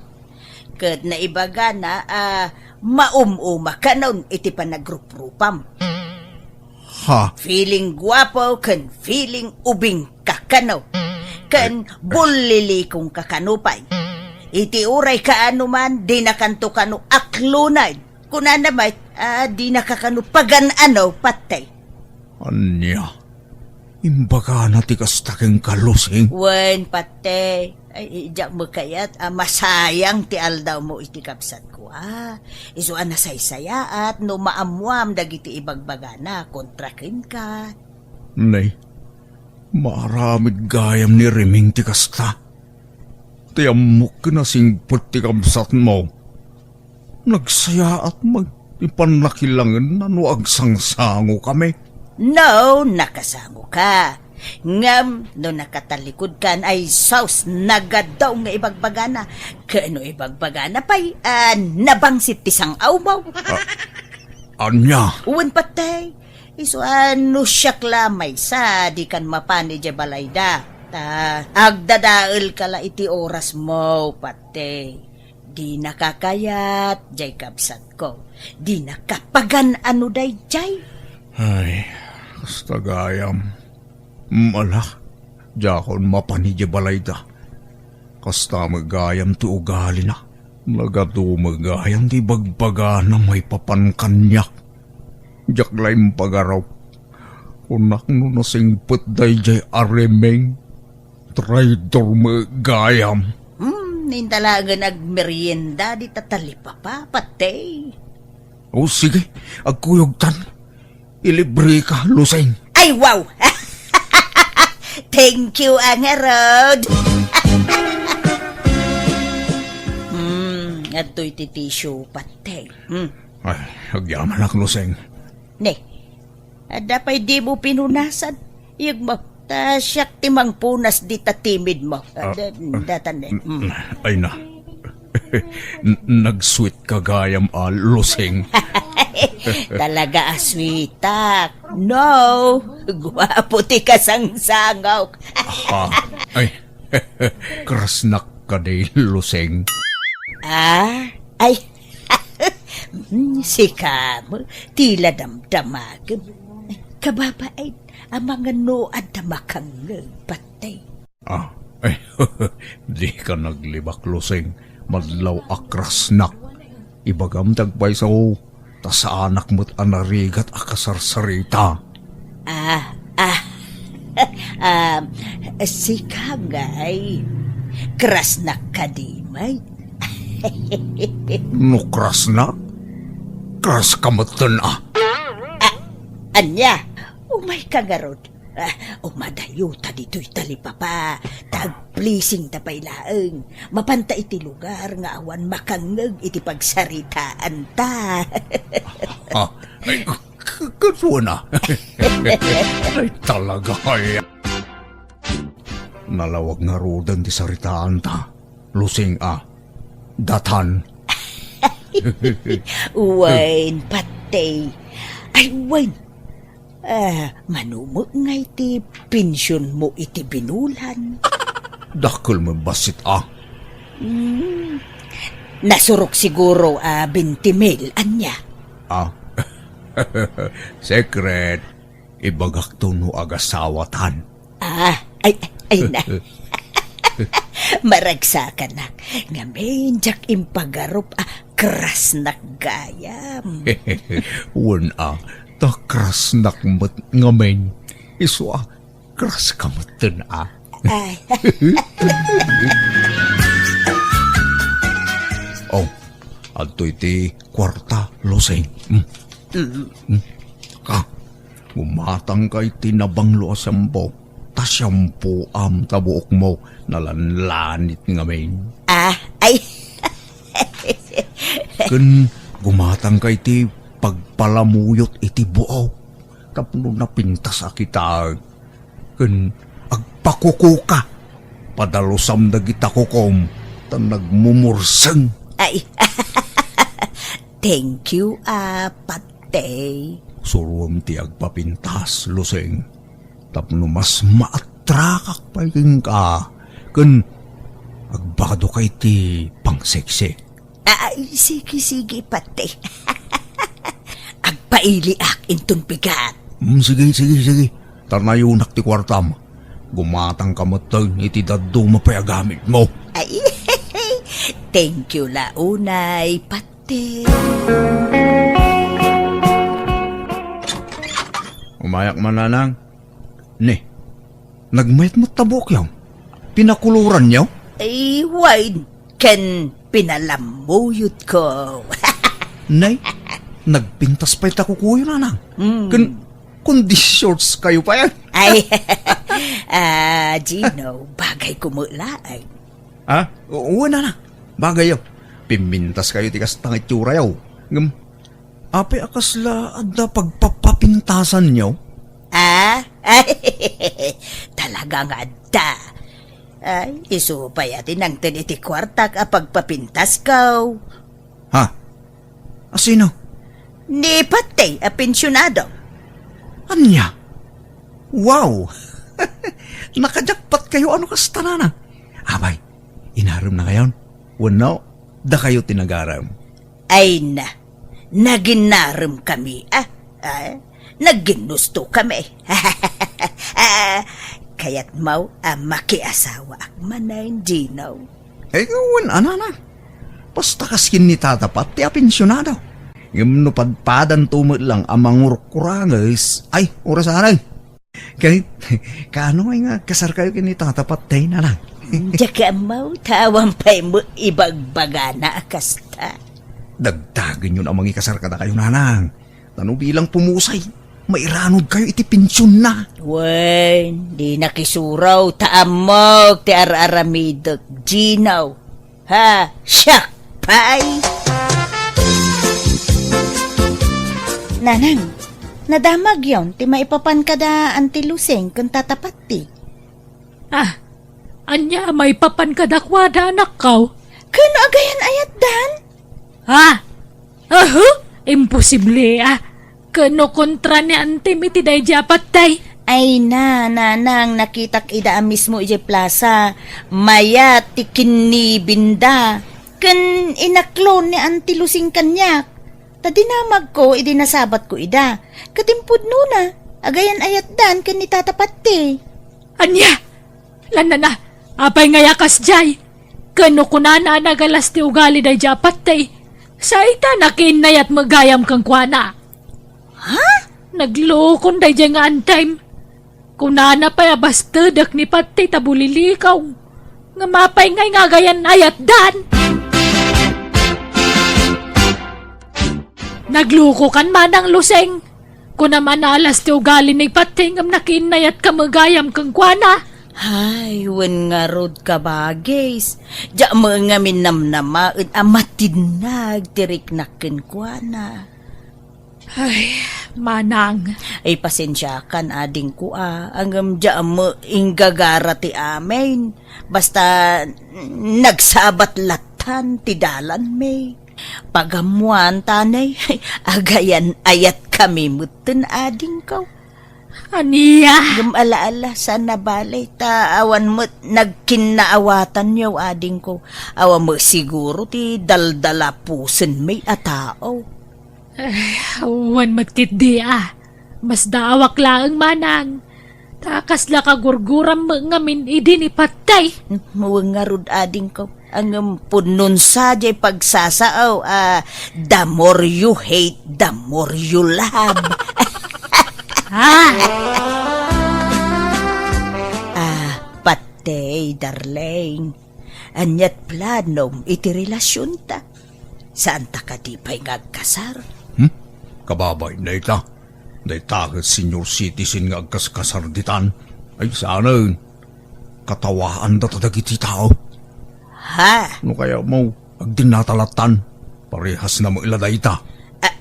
Ket naibagana a maum-umakanon iti panagruprupam. Ha? Feeling guapo ken feeling ubing ka kano. Ken bullilikongka kano pay. Iti uray kaano man, dinakanto kano aklonay. Kunana met, a, dinaka kano pagan-ano, Patey. Ania? Imbagana ti kasta kenka, Lusing? Wen, Patey. Ay, diak met kayat a masayang ti aldawmo iti kabsatko, a. Isu a nasaysayaat no maammoam dagiti ibagbagana kontra kenka. Nay, maaramid gayam ni Reming ti kasta. Ti ammok ken a singpet ti kabsatmo. Nagsayaat met ti pannakilangenna no agsangsangokami. No, nakasangoka. Ngem no nakatalikudkan, ay sus, nagadaw nga ibagbagana. Ken no ibagbagana pay, a, nabangsit ti sang-awmo. A, ania? Wen, Patey. Isu a no siak la maysa, dikan mapan idiay balayda. Ta agdadaelka la iti orasmo, Patey. Dinaka kayat, jay kabsatko. Dinaka pagan-ano dayjay. Ay, kasta gayam. Mala, diakon mapan idiay balayda. Kasta met gayam ti ugalina. Nagadu met gayam ti ibagbagana maipapan kaniak. Diak la impagarup. Kunak no nasingpet dayjay a Reming. Traidor met gayam. Hmm, inta laengen agmerienda dita talipapa, Patey. O, sige, agkuyogtan. Ilibreka, Lusing. Ay, wow! Thank you, a ngarud. Hmm, adtoy ti tissue, Patey. Hmm. Ay, agyamanak, Lusing. Ne, adda pay dimo pinunasan? Iyegmo, ta siak ti mangpunas dita timidmo. A, a, da-, datan, eh. Mm. Ay na. N-, nag-sweet ka gayam a, Lusing. Talaga a sweetak. No, guapo ti kasangsangok. Ha? Ay, krasnak kadi, Lusing. Ah? Ay, mm, sika met, ti la damdamagem. Kababain, amangan no adda makangngeg, Patey. Ah, ay, dika naglibak, Lusing. Madlaw a krasnak. Ibagam ti agpayso, ta saanak met a narigat a kasarsarita. Ah, ah. Um, sika ngay, krasnak kadi met? No krasnak, kraska metten a. Ah, ania? Umayka ngarud. Ah, umadayota ditoy talipapa, ta agplisingta pay laeng. Mapanta iti lugar nga awan makangngeg iti pagsaritaanta. Ah, ay, k-, k-, kasuana. Ay, talaga, ay. Nalawag ngaruden ti saritaanta, Lusing a. Datan. Wen, Patey. Ay, wen. Ah, mano met ngay ti pensionmo iti binulan? Dakkel met bassit a. Hmm. Nasurok siguro a benti mil, ania? Ah. Secret. Ibagakto no agasawatan. Ah, ay, ay na. Maragsakanak. Ngamin, diak impagarup a krasnak gayam. Wen a, ta krasnak met ngamin. Isu a, kraska metten a. Ay. Oh, adtoy ti kuarta, Lusing. Hmm. Mm. Hmm. Ah, gumatangka iti nabanglo a shampoo. Ta shampoom ta buokmo nalanlanit ngamin. Ah, ay. Ken gumatangka iti pagpalamuyot iti buok tapno napintas a kitaek. Ken agpakukuka. Padalusam dagita kukom ta nagmumurseng. Ay. Thank you, a, Patey. Suroem ti agpapintas, Lusing. Tapno mas maatrakak pay kenka, ken agbagadoka iti pangseksi. Ay, sige, sige, Patey. Agpailiak inton pigat. Mm, sige, sige, sige. Ta nayonak ti kuartam. Gumatangka metten iti dadduma pay a gamit mo. Ay, thank you la unay, pati. Umayak man, nanang. Ne, nagmayat met ta buokyo. Pinakuloranyo? Ay, wen, ken pinalammuyotko. Nay, nagpintas pay ta kukuyo, nanang. Hmm. Ken, kundi shorts kayo pay. Ay, ah, Gino, bagay ko met laeng. Ha? O, wen, nanang. Bagay yo. Pimmintas kayo ti kasta nga itsura yo. Ngem, apay a kasla adda pagpapapintasanyo? Ah? Talaga nga adda. Ay, isu pay a ti nangted iti kuartak a pagpapintasko. Ha? Asino? Ni Patay a pensionado. Ania? Wow! Nakajakpat kayo, ano kasta, nanang? Abay, inarem na kayon? Wenno, dakayo ti nagarem? Ay na, naginaremkami, ah. Ah, nagginusto kami. Ah, kayatmo a makiasawaak manen, Gino? Ay, wen, anana. Basta kas ken ni Tata Pat ti apensionado. Ngem no padpadanto met lang a mangurkuranges, ay, orasanen. Kay, kaano ngay nga agkasarkayo ken ni Tata Pat, tay, nanang? Diak ammo, ta awan pay met ibagbagana a kasta. Dagdagenyon a mangikasar kadakayo, nanang. Ta no bilang pumusay, mairanod kayo iti pensionna. Wen, di nakisuraw, ta ammok ti ar-aramidek, Gino. Ha, siak pay! Nanang, nadamagyon ti maipapan kada Anti Lusing ken Tata Patti. Ah, ania a maipapan kadakuada, anakko? Ken agayan ayatdan? Ha? Ahu, imposible, ah. Ken no kontra ni Antim iti daydi a patay? Ay na, nanang, nakitak ida a mismo idiay plasa. Mayat ti kinnibinda. Ken inaklon ni Anti Lusing kaniak. Ta dinamagko idi nasabatko ida. Ket impudnona, agayan ayatdan ken ni Tata Patti. Ania? Lanana, apay ngay a kasdiay? Ken no kunana a nagalas ti ugali daydi a patay, saita nakiinnayat met gayam kenkuana. Ha? Naglukon daydi nga Antim. Kunana pay a bastedek ni patay ta bulilikaw. Ngem apay ngay nga agayan ayatdan? Naglukokan, Manang Lusing. Kunam a naalas ti ugali ni patay ngem nakiinnayatka met gayam kenkuana. Ay, wen ngarud, kabagis. Diak met ngamin namnamaen a matinnag ti riknak kenkuana. Ay, Manang. Ay, pasensiakan, adingko, a. Ngem diak met inggagara ti amin. Basta, nagsabat lattan ti dalanmi. Pagammoan ta, ne, agayan ayatkami metten, adingko. Ania? Ngem ala-ala, saan a bale, ta awan met nagkinnaawatanyo, adingko. Awan met siguro ti daldalapusenmi a tao. Ay, awan met ketdi, a. Masdaawak laeng, Manang. Ta kasla kagurguram met ngamin idi ni patay. Wen ngarud, adingko. Ngem pudnon sa diay pagsasao a the more you hate, the more you love. Ha? Ah, patay, darling. Aniat planom iti relasionta? Saanta kadi pay nga agkasar? Hmm? Kababain dayta. Dayta ket senior citizen nga agkaskasar ditan. Ay, saanen. Katawaanda ta dagiti tao. Ha? No kaya mo, agdennata lattan. Parehas na met la dayta. A-,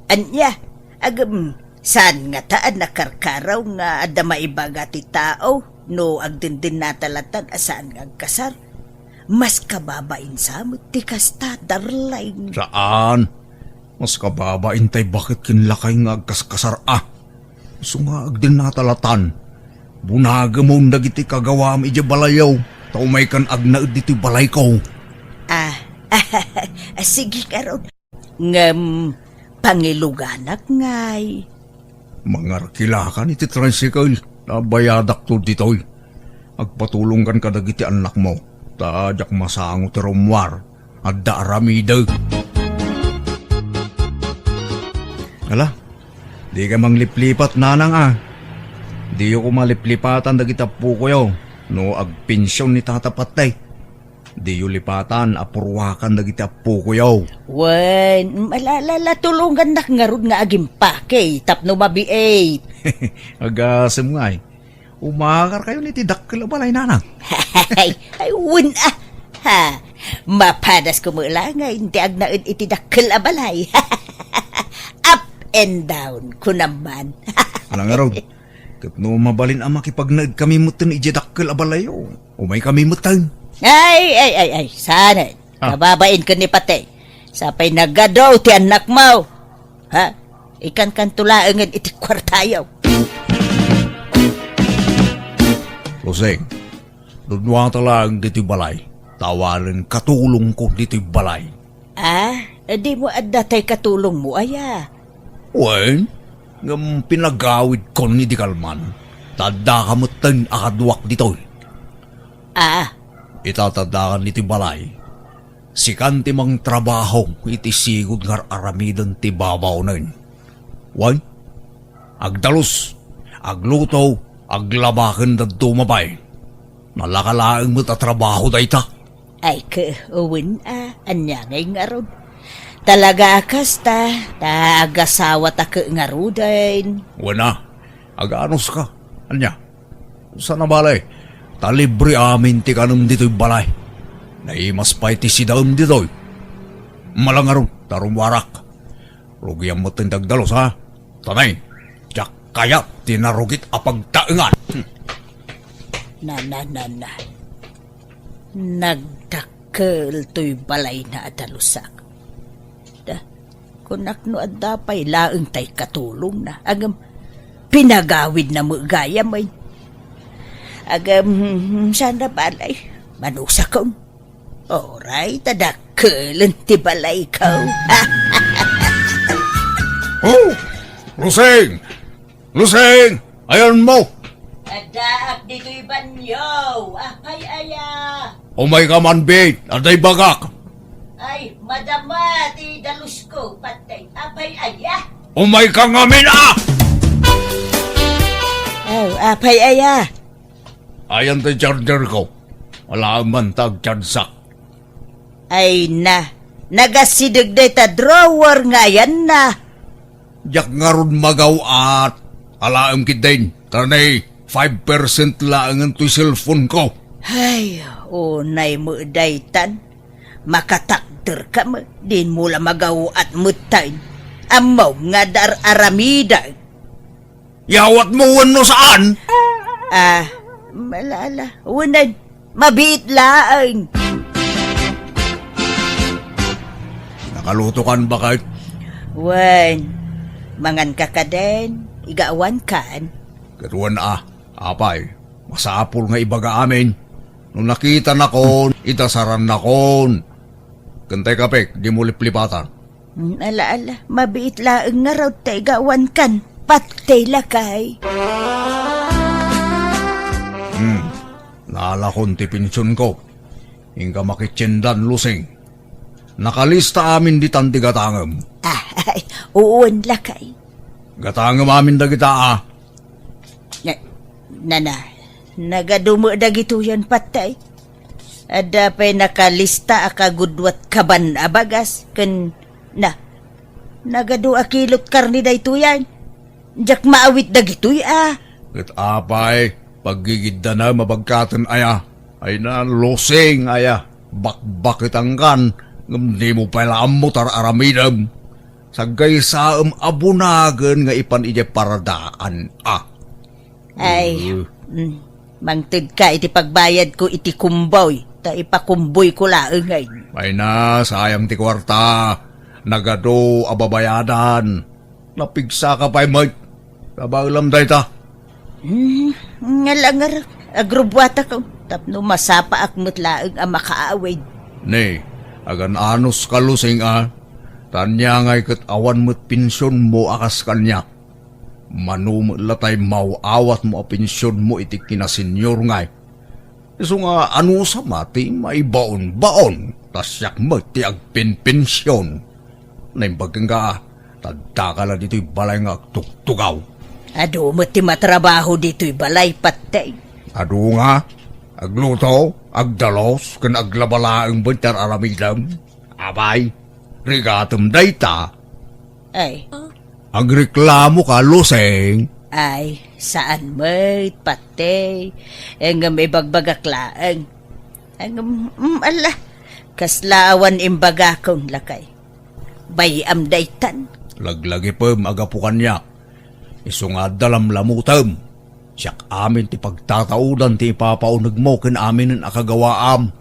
ania? Agem, saan ngata a nakarkaraw nga adda maibaga ti tao no agdendennata lattan a saan nga agkasar? Mas kababain sa met ti kasta, darling. Saan. Mas kababain tay baket ken lakay nga agkaskasar a. Isu nga agdennata lattan. Bunagemon dagiti kagawam idiay balayyo, ta umaykan agnaed ditoy balayko. Ah, sige, ngarud. Ngem, pangiluganak ngay. Mangarkilakan iti tricycle, ta bayadakto ditoy. Agpatulongkan kadagiti annakmo, ta diak masango ti rummuar. Adda aramidek. Ala, dika mangliplipat, nanang, a. Diyo koma liplipatan dagiti appokoyo no agpension ni Tata Patay. Diyo lipatan a purwakan dagiti appokoyo. Wen, ala, ala, ala, tulongannak ngarud nga agimpake tapno mabiit. Agasem ngay. Umakarkayon iti dakkel a balay, nanang. Ay, ay, wen, a. Ha, mapadasko met laeng nga inti agnaed iti dakkel a balay. Up and down, kunam man. Ala ngarud, ket no mabalin a makipagnaedkami metten idiay dakkel a balayyo, umaykami metten. Ay, ay, ay, ay, saanen. Ah. Kababain ken ni Patay. Sapay nagadu ti annakmo. Ha? Ikankanto laengen iti kuartayo. Lusing, dunnuata laeng ditoy balay. Ta awanen katulongko ditoy balay. Ah, dimo adda tay katulongmo, aya? Wen, ngem pinagawidkon idi kalman. Ta addaka metten a kaduak ditoy. Ah. Ita ta addakan ditoy balay. Sikan ti mangtrabaho iti sigud nga ar-aramiden ti babaonen. Wen, agdalus, agluto, aglaba ken dadduma pay. Nalaka laeng met a trabaho dayta. Ay, ke, wen a, ania ngay ngarud? Talaga a kasta, ta agasawata ke ngaruden. Wen a, aganuska. Ania? Sana bale, ta libre amin ti kanem ditoy balay. Naimas pay ti sidaem ditoy. Ala ngarud, ta rummuarak. Rugiam metten ti agdalus, ha? Tanay, diak kayat ti narugit a pagtaengan. Hmm. Na, na, na, na. Nagdakkel toy balayna a dalusak. Da, kunak no adda pay laeng tay katulongna. Agem, pinagawidna met gayam, ay. Agem, sana balay, manusakon. Oray, ta dakkelen ti balayko. Oh, Roseng! Roseng! Ayanmo! Addaak ditoy banio. Apay aya? Umayka man, Bit. Adda ibagak. Ay, madama ti dalusko, Patay. Apay aya? Umayka ngamin, a! Oh, apay aya? Ayan ti charger ko. Alaem man ta agchargeak. Ay na, nagasideg dayta drawer nga ayanna. Diak ngarud magaw-at. Alaem ketdin, ta nay five percent laengen toy cellphone ko. Ay, unay met daytan. Makatakderka met, dinmo la magaw-at metten. Ammom nga adda ar-aramidek. Yawatmo wenno saan? Ah, ala, ala. Wenen, mabiit laeng. Nakalutokan baket? Wen, manganka kadin, igawankan. Ket wen a, apay, masapul nga ibaga amin. No nakitanakon, idasarannakon. Ken tay kapek, dimo liplipatan. Hmm, ala, ala, mabiit laeng ngarud ta igawankan. Patay lakay. Hmm, naalakon ti pensionko. Inka makitiendan, Lusing. Nakalista amin ditan ti gatangem. Ah, ay, uwan lakay. Gatangem amin dagita, a. Na, nana, nagadu met dagitoyen, Patay. Adda pay nakalista a kagudua ket kaban a bagas, ken, na, nagadu a kilot karne daytoyen. Diak maawit dagitoy, a. Ket apay, paggigiddanem a bagkaten aya. Ay na, Lusing aya. Bakbaketankan, ngem dimo pay la ammo ti ar-aramidem. Saggaysaem a bunagen nga ipan idiay paradaan, a. Ay, Eh. mm, mangtedka iti pagbayadko iti kumboy, ta ipakumboyko laeng, ay. Ay na, sayang ti kuarta. Nagadu a babayadan. Napigsaka pay met. Kabaelam dayta. Hmm, nga langar, agrubbuatak, tapno masapaak met laeng a makaawid. Ne, agan-anos ka, Lusing, a. Ta ania ngay ket awan met pensionmo a kas kaniak. Mano met la tay maw-awatmo a pensionmo iti kinasenyor ngay. Isu nga anusam a ti maibaon-baon, ta siak met ti agpinpension. Naimbag kenka, ta addaka la ditoy balay nga agtugtugaw. Adu met ti matrabaho ditoy balay, Patey. Adu nga, agluto, agdalus, ken aglaba laeng met ti ar-aramidem. Apay, rigatem dayta. Ay. Agreklamoka, Lusing. Ay, saan met, Patey. Ngem ibagbagak laeng. Ngem, mm, ala, kasla awan imbagakon, lakay. Bay-am daytan. Laglagipem a gapu kaniak. Isu nga adda lamlamutem. Siak amin ti pagtataudan ti ipapaunegmo ken aminen a kagawaam.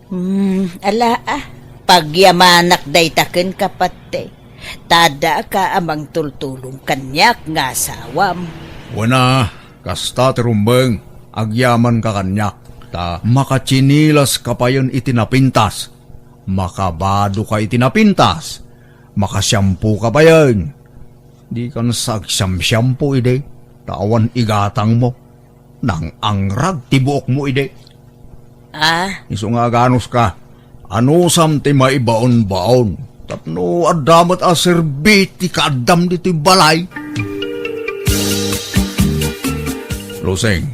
Hmm, ala, ah. Pagyamanak dayta kenka, Patey. Ta addaka a mangtultulong kaniak nga asawam. Wen a, kasta ti rumbeng, agyamanka kaniak, ta makatsinilaska payen iti napintas, makabadoka iti napintas, makasiampoka payen. Dikan sa agsiamsiampo idi, ta awan igatangmo. Nang-angrag ti buokmo idi. Ah? Isu nga aganuska, anusam ti maibaon-baon tapno adda met a serbi ti kaaddam ditoy balay. Lusing,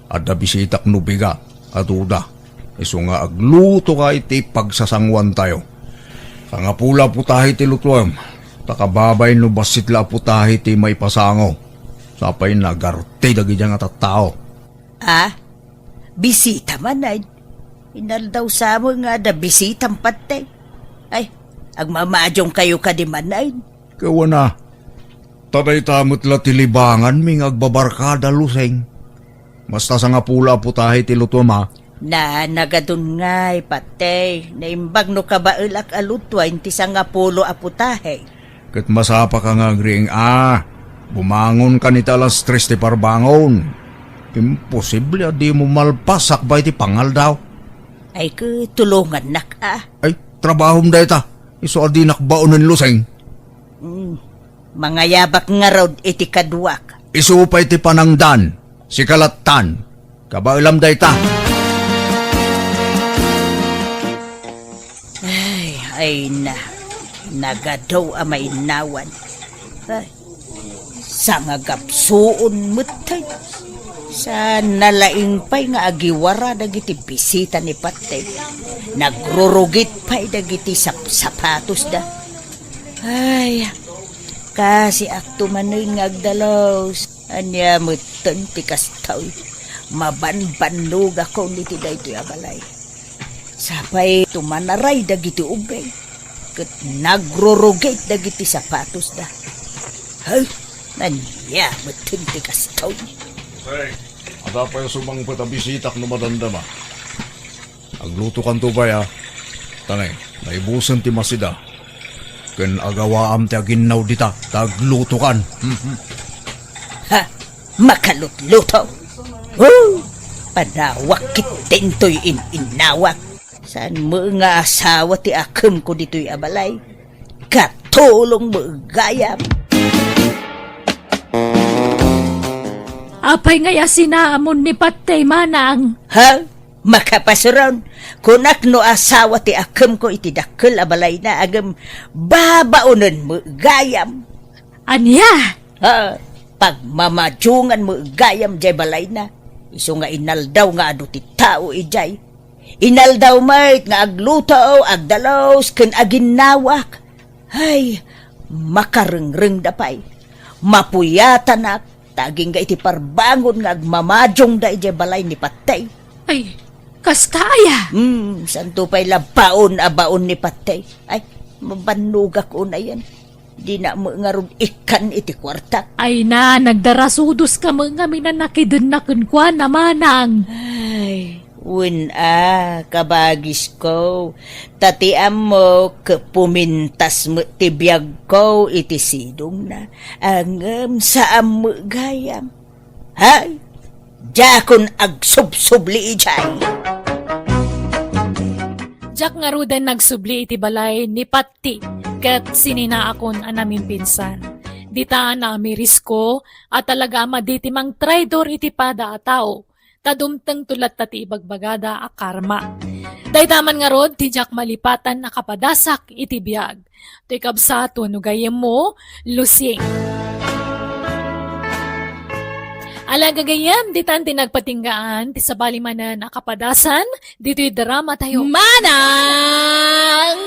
adda bisitak no bigat a duda. Isu nga aglutoka iti pagsasangoantayo. Sangapulo a putahe ti lutoem, ta kababay no bassit la a putahe ti maipasango. Sapay nagarte dagidiay nga tattao. Ah? Bisita manen? Inaldaw sa met nga adda bisitam, Patey. Ay, agmamadiongkayo kadi manen? Ket wen a, ta dayta met la ti libanganmi nga agbabarkada, Lusing. Basta sangapulo a putahe ti lutoem, a. Na, nagadun ngay, Patey. Naimbag no kabaelak a lutoen ti sangapulo a putahe. Ket masapaka nga agriing a. Bumangonkan iti alas tres ti parbangon. Imposible a dimo malpas sakbay ti pangaldaw. Ay, ket tulongannak a. Ay, trabahom dayta. Isu a dinak baonen, Lusing. Mm. Mangayabak ngarud iti kaduak. Isu pay ti panangdan, sika lattan. Kabaelam dayta. Ay, ay na. Nagadu a mainnawan. Ay. Sangagapsuon metten. Sa nalaing pay nga agiwara dagiti bisita ni Patey. Nagrurugit pay dagiti sap-, sapatosda. Ay, kasiakto manen nga agdalus. Ania metten ti kastoy? Mabanbannogakon iti daytoy a balay. Sapay tumanaray dagiti ubing, ket nagrurugit dagiti sapatosda. Hay, ania metten ti kastoy? Hey, adda pay sumangpet a bisitak no madamdama. Aglutokanto pay a. Tanay, naibusen ti masida. Ken agawaam ti aginnaw dita, ta aglutokan. Ha? Makalutluto? Oh, panawak ket dintoy in-innawak. Saan met nga asawa ti akemko ditoy a balay? Katulong met gayam. Apay ngay a sinaamon ni Patey, manang? Ha? Makapasuron, kunak no asawa ti akemko iti dakkel a balayna, agem babaonen met gayam. Ania? Ha, pagmamadiongan met gayam diay balayna. Isu nga inaldaw nga adu ti tao idiay. Inaldaw met nga agluto, agdalus, ken aginnawak. Ay, makarengrengda pay. Mapuyatanak, ta agingga iti parbangon nga agmamadiongda idiay balay ni Patey. Ay, kasta aya? Hmm, santo pay la baon a baon ni Patey. Ay, mabannogak unayen. Dina met ngarud ikkan iti kuartak. Ay na, nagdarasudoska met ngamin a nakidenna kenkuana, manang. Ay, wen a, kabagisko. Ta ti ammok, pumintas met ti biagko iti sidongna. Ngem saan met gayam. Hay! Diakon agsubsubli idiay. Diak ngaruden nagsubli iti balay ni Patey ket sininaakon a namimpinsan. Dita naamirisko a talaga a madi ti mangtraidor iti pada a tao. ta dumtengto latta ti ibagbagada a karma. Dayta man ngarud ti diak malipatan a kapadasak iti biag. Toy kabsat wenno gayyemmo, Lucy. Ala gagayyem, ditan ti nagpatinggaan ti sabali manen a kapadasan ditoy drama tayo. Manang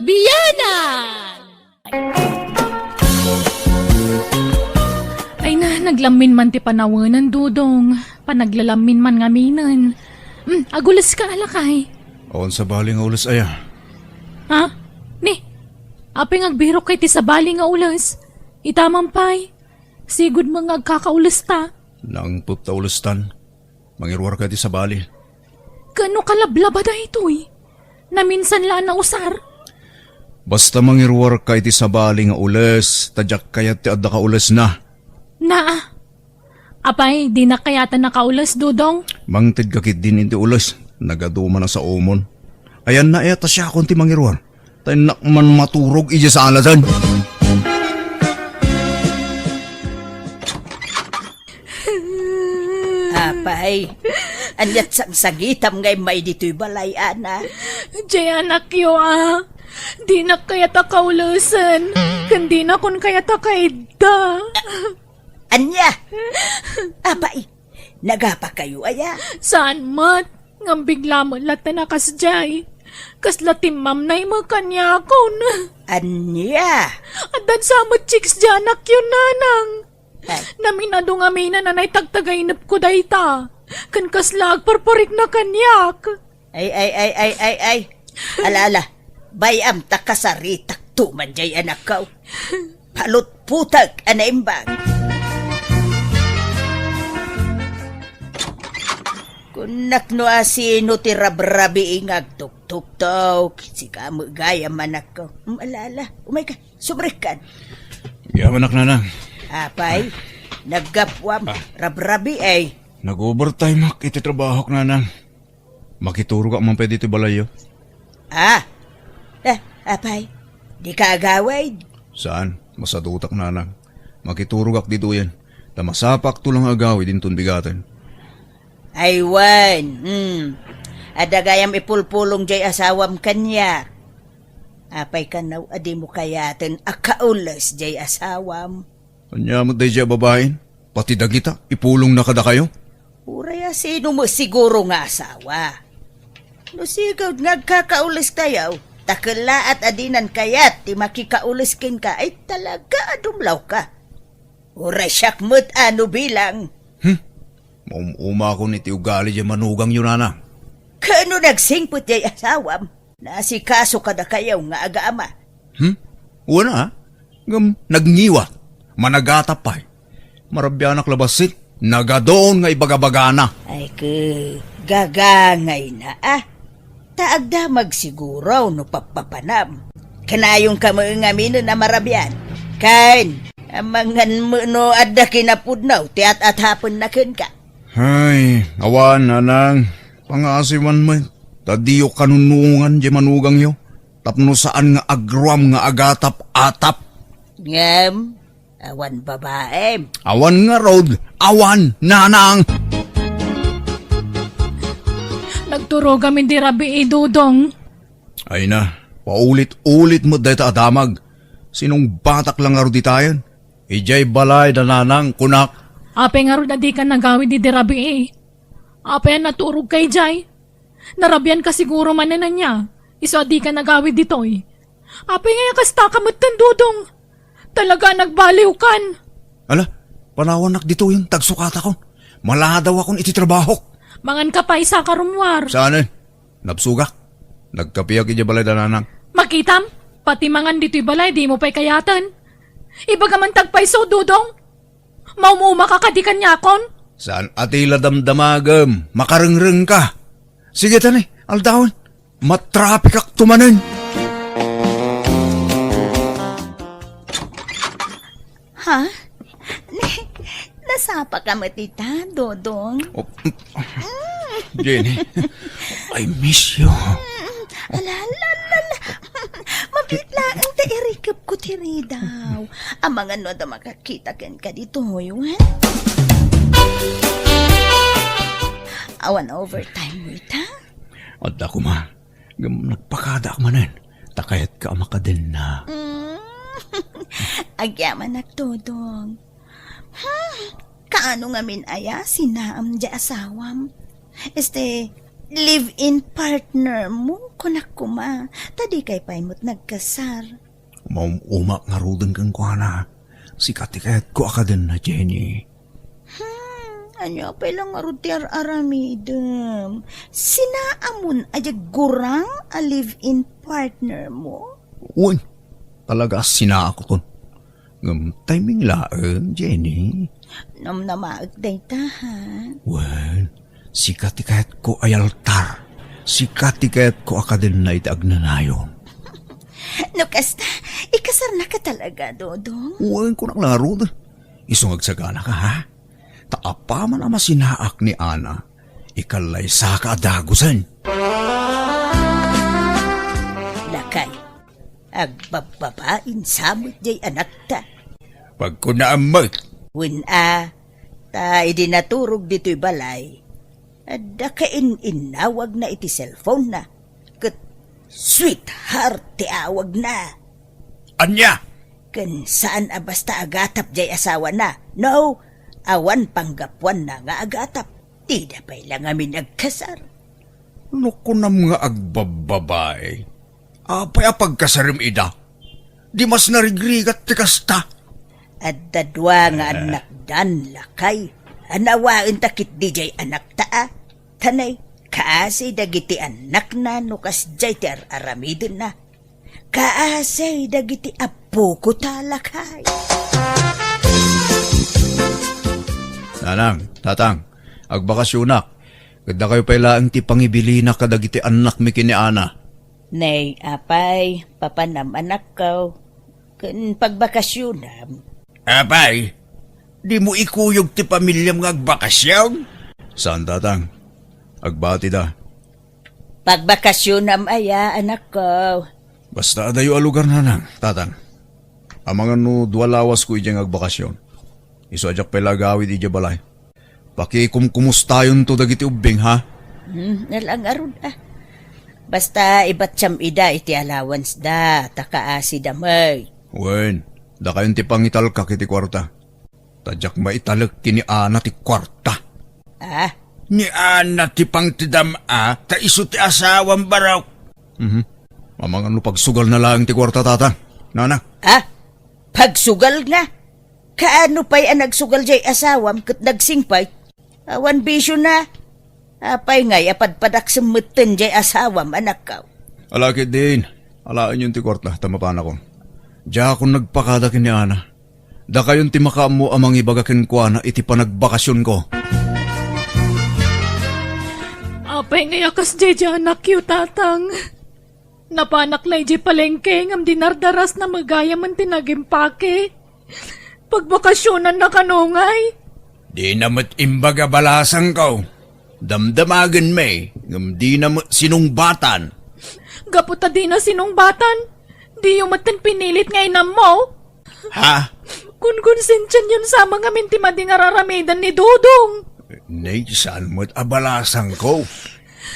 Biyanan! Ay na, naglammin man ti panawenan, Dodong. Panaglalammin man ngaminen. Hmm, agules ka, alakay. Awan sabali nga ules aya. Ha? Ni, apay nga agbirok kay ti sabali nga ules? Ita man pay. Sigud mo nga agkakaules ta. Nangpet ta ules tan. Mangiruar ka iti sabali. Kano kalablaba daytoy? Naminsan la a nausar? Basta mangiruar ka iti sabali nga ules, ta diak kayat ti adda kaulesna. Naa. Apay, dinak kayat a nakaules, Dodong? Mangted ka ketdin iti ules. Nagadu man a saomon. Ayanna aya ta siakon ti mangiruar. Ta innak man maturog idiay saladen. Apay, ania't sangsangitam nga immay ditoy balay, Ana? Diay anakyo, a. Dinak kayat a kaulesen, ken dinakon kayat a kaidda. Ania? Apay, nagapakayo aya? Saan met, ngem bigla met latta a kasdiay. Kasla timmamnay met kaniakon. Ania? Addan sa met chicks diay anakyo, Nanang. Ay. Naminadu ngaminen a naitagtagainepko dayta. Ken kasla agparparikna kaniak. Ay, ay, ay, ay, ay, ay. Ala, ala. Bay-am ta kasaritakto man diay anakko. Palutputek a naimbag. Kunak no asino ti rabrabii nga agtuktuktok. Sika met gayam, anakko. Mm, ala, ala. Umay ka. Sumrekkan. Yamanak, Nanang. Apay, naggapuam. Ah. Rabrabii, ay. Nag-overtime ak iti trabahok, Nanang. Makiturogak man pay ditoy balayyo. Ah. Eh, apay, dika agawid? Saan? Masadutak, Nanang. Makiturogak ditoyen. Ta masapakto lang agawid inton bigaten. Ay wen, hmm. Adda gayam ipulpulong diay asawam kaniak. Apay kano a dimo kayaten a kaules diay asawam? Ania met daydiay a babaen? Pati dagita, ipulongna kadakayo? Uray a sino met siguro nga asawa. No sigud nga agkakaulestayo, ta kellaat a dinan kayat ti makikaules kenka, ay talaga a dumlawka. Uray siak met a no bilang. Hmm? Maum-umakon iti ugali diay manugangyo, Nanang. Kano nagsingpet diay asawam? Naasikaso kadakayo nga agama. Hmm? Wen a, ngem nagngiwat. Managatap pay. Marabianak la bassit. Nagadun nga ibagabagana. Ay, ke, gagangayna, a. Ta agdamag siguro no pappapanam. Kanayonka met ngaminen a marabian. Ken, amangan met no adda kinapudno ti at-atapenna kenka. Ay, awan, Nanang. Pangasiwan met. Ta diyo kanunungan diay manugangyo. Tapno saan nga agruam nga agatap-atap. Ngem, awan babaem. Awan ngarud, awan, Nanang! Nagturogam idi rabii, Dodong. Ay na, paulit-ulit met dayta a damag. Sinungbatak la ngarud ditayen. Idiay balay da Nanang, kunak. Apay ngarud a dika nagawid idi rabii? Apay a naturogka idiay? Narabianka siguro manen ania, isu a dika nagawid ditoy. Apay ngay a kastaka metten, Dodong? Talaga a nagbaliwkan. Ala, panawannak ditoyen, tagsukatakon. Maladawakon iti trabahok. Manganka pay, isaka rummuar. Saan, eh? Nabsogak. Nagkapiak idiay balay da Nanang. Makitam, pati mangan ditoy balay, dimo pay kayaten. Ibagam man ti agpayso, Dodong. Maum-umaka kadi kaniakon? Saan a ti la damdamagem? Makarengrengka. Sige, tani, aldawen. Matrapikakto manen. Ha? Nasapaka met ita, Dodong? Oh, Jenny, I miss you. Mm, ala, ala, ala, ala. Mabiit laeng ta irikepko ti ridaw. Amangan no adda makakita kenka ditoy, wen? Awan overtime mo ita? Adda koma. Ngem nagpakadaak manen. Ta kayatka a makadenna. Mm. Agyamanak, Dodong. Hmm. Kaano ngamin aya sinaam diay asawam? Este, live-in partner mo, kunak koma. Ta dikay pay met nagkasar. Maum-umak ngaruden kenkuana. Sika ti kayatko a kadenna, Jenny. Hmm, ania pay la ngarud ti ar-aramidem? Sinaamon a diay gurang a live-in partner mo? Wen, talaga a sinaakon. Ngem timing laeng, Jenny. Namnamaek dayta, ha? Wen, sika ti kayatko a altar. Sika ti kayatko a kadenna iti agnanayon. No kasta, ikasarnaka talaga, Dodong? Wen, kunak la ngarud. Isu nga agsaganaka, ha? Ta apaman a masinaak ni Ana, ikalaysaka a dagusen. Lakay, agbabbabain sa met diay anakta. Pagkunaam met. Wen a, ta idi naturog ditoy balay, adda kain-innawagna iti cellphone-na, ket sweetheart ti awagna. Ania? Ken saan a basta agatap diay asawana. No, awan panggapuanna nga agatap. Dida pay la ngamin agkasar. No kunam nga agbabbabae, apay a pagkasarem ida? Di mas narigrigat ti kasta. Adda dua nga annakdan, lakay. Anawaen ta ketdi diay anakta a. Tanay, kaasi dagiti annakna no kasdiay ti ar-aramidenna. Kaasi dagiti appoko ta, lakay. Nanang, tatang, agbakasionak. Ket dakayo pay laeng ti pangibilinak kadagiti annakmi ken ni Ana. Nay, apay, papanam anakko, ken pagbakasionam. Apay, dimo ikuyog ti pamiliam nga agbakasion? Saan, tatang. Agbatida. Pagbakasionam aya, anakko? Basta adayo a lugar, nanang, tatang. Amangan no dua lawasko idiay nga agbakasion. Isu a diak pay la agawid idiay balay. Pakikumkumustayonto dagiti ubbing, ha? Hmm, nala ngarud, a. Basta ibatiam ida iti allowance da, ta kaasida met. Wen, dakayon ti pangitalkak iti kuarta. Ta diak maitalek ken ni Ana ti kuarta. A? Ni Ana ti pangtedam a, ta isu ti asawam, barok. Mhm. Amangan no pagsugalna laeng ti kuarta, tatang. Nanang. A? Pagsugalna? Kaano pay a nagsugal diay asawam ket nagsingpet? Awan bisiona. Apay ngay a padpadaksem metten diay asawam, anakko? Ala ketdin, alaenyon ti kuarta ta mapanakon. Diakon nagpakada ken ni Ana. Dakayon ti makaammo a mangibaga kenkuana iti panagbakasionko. Apay ngay a kasdiay diay anakyo, tatang? Napanak la idiay palengke ngem dinardarasna met gayamen ti nagimpake. Pagbakasionanna kano ngay? Dina met imbaga balasangko. Damdamagenmi, ngem dina met sinungbatan. Gapu ta dina sinungbatan, diyo metten pinilit nga inammo? Ha? Kunkonsensianyon sa met ngamin ti madi nga ar-aramiden ni Dodong. Nay, saan met a balasangko?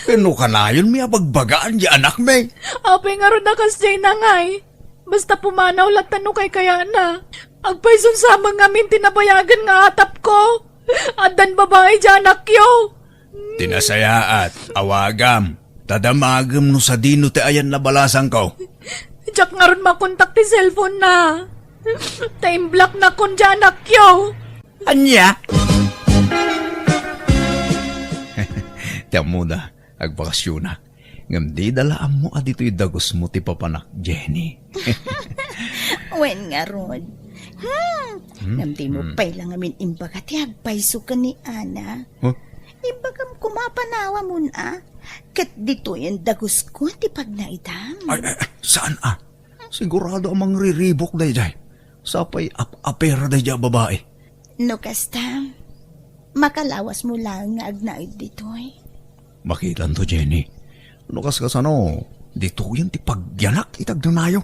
Ken no kanayonmi a bagbagaan diay anakmi. Apay ngarud a kasdiay ngay? Basta pumanaw latta no kaykayatna. Agpayson sa met ngamin ti nabayagen nga atapko. Addan babai diay anakyo. Ti nasayaat, awagam. Ta damagem no sadino ti ayanna balasangko. Diak ngarud makontak ti cellphone-na. Ta imblocknakon diay anakyo. Ania? Ti ammoda, agbakasionak. Ngem dida la ammo a ditoy dagusmo ti papanak, Jenny. Wen ngarud. Hmm. Hmm? Ngem dimo Hmm. pay la ngamin imbaga ti agpayso ken ni Ana. Huh? Imbagam koma a panawamon a. Ket ditoyen dagusko ti pagnaedam. Ay, ay, ay, saan a? Sigurado a mangriribuk daydiay. Sapay ap-apera daydiay a babai. No kasta, makalawasmo laeng nga agnaed ditoy. Makitanto, Jenny. No kaskasano, ditoyen ti pagyanak iti agnanayon.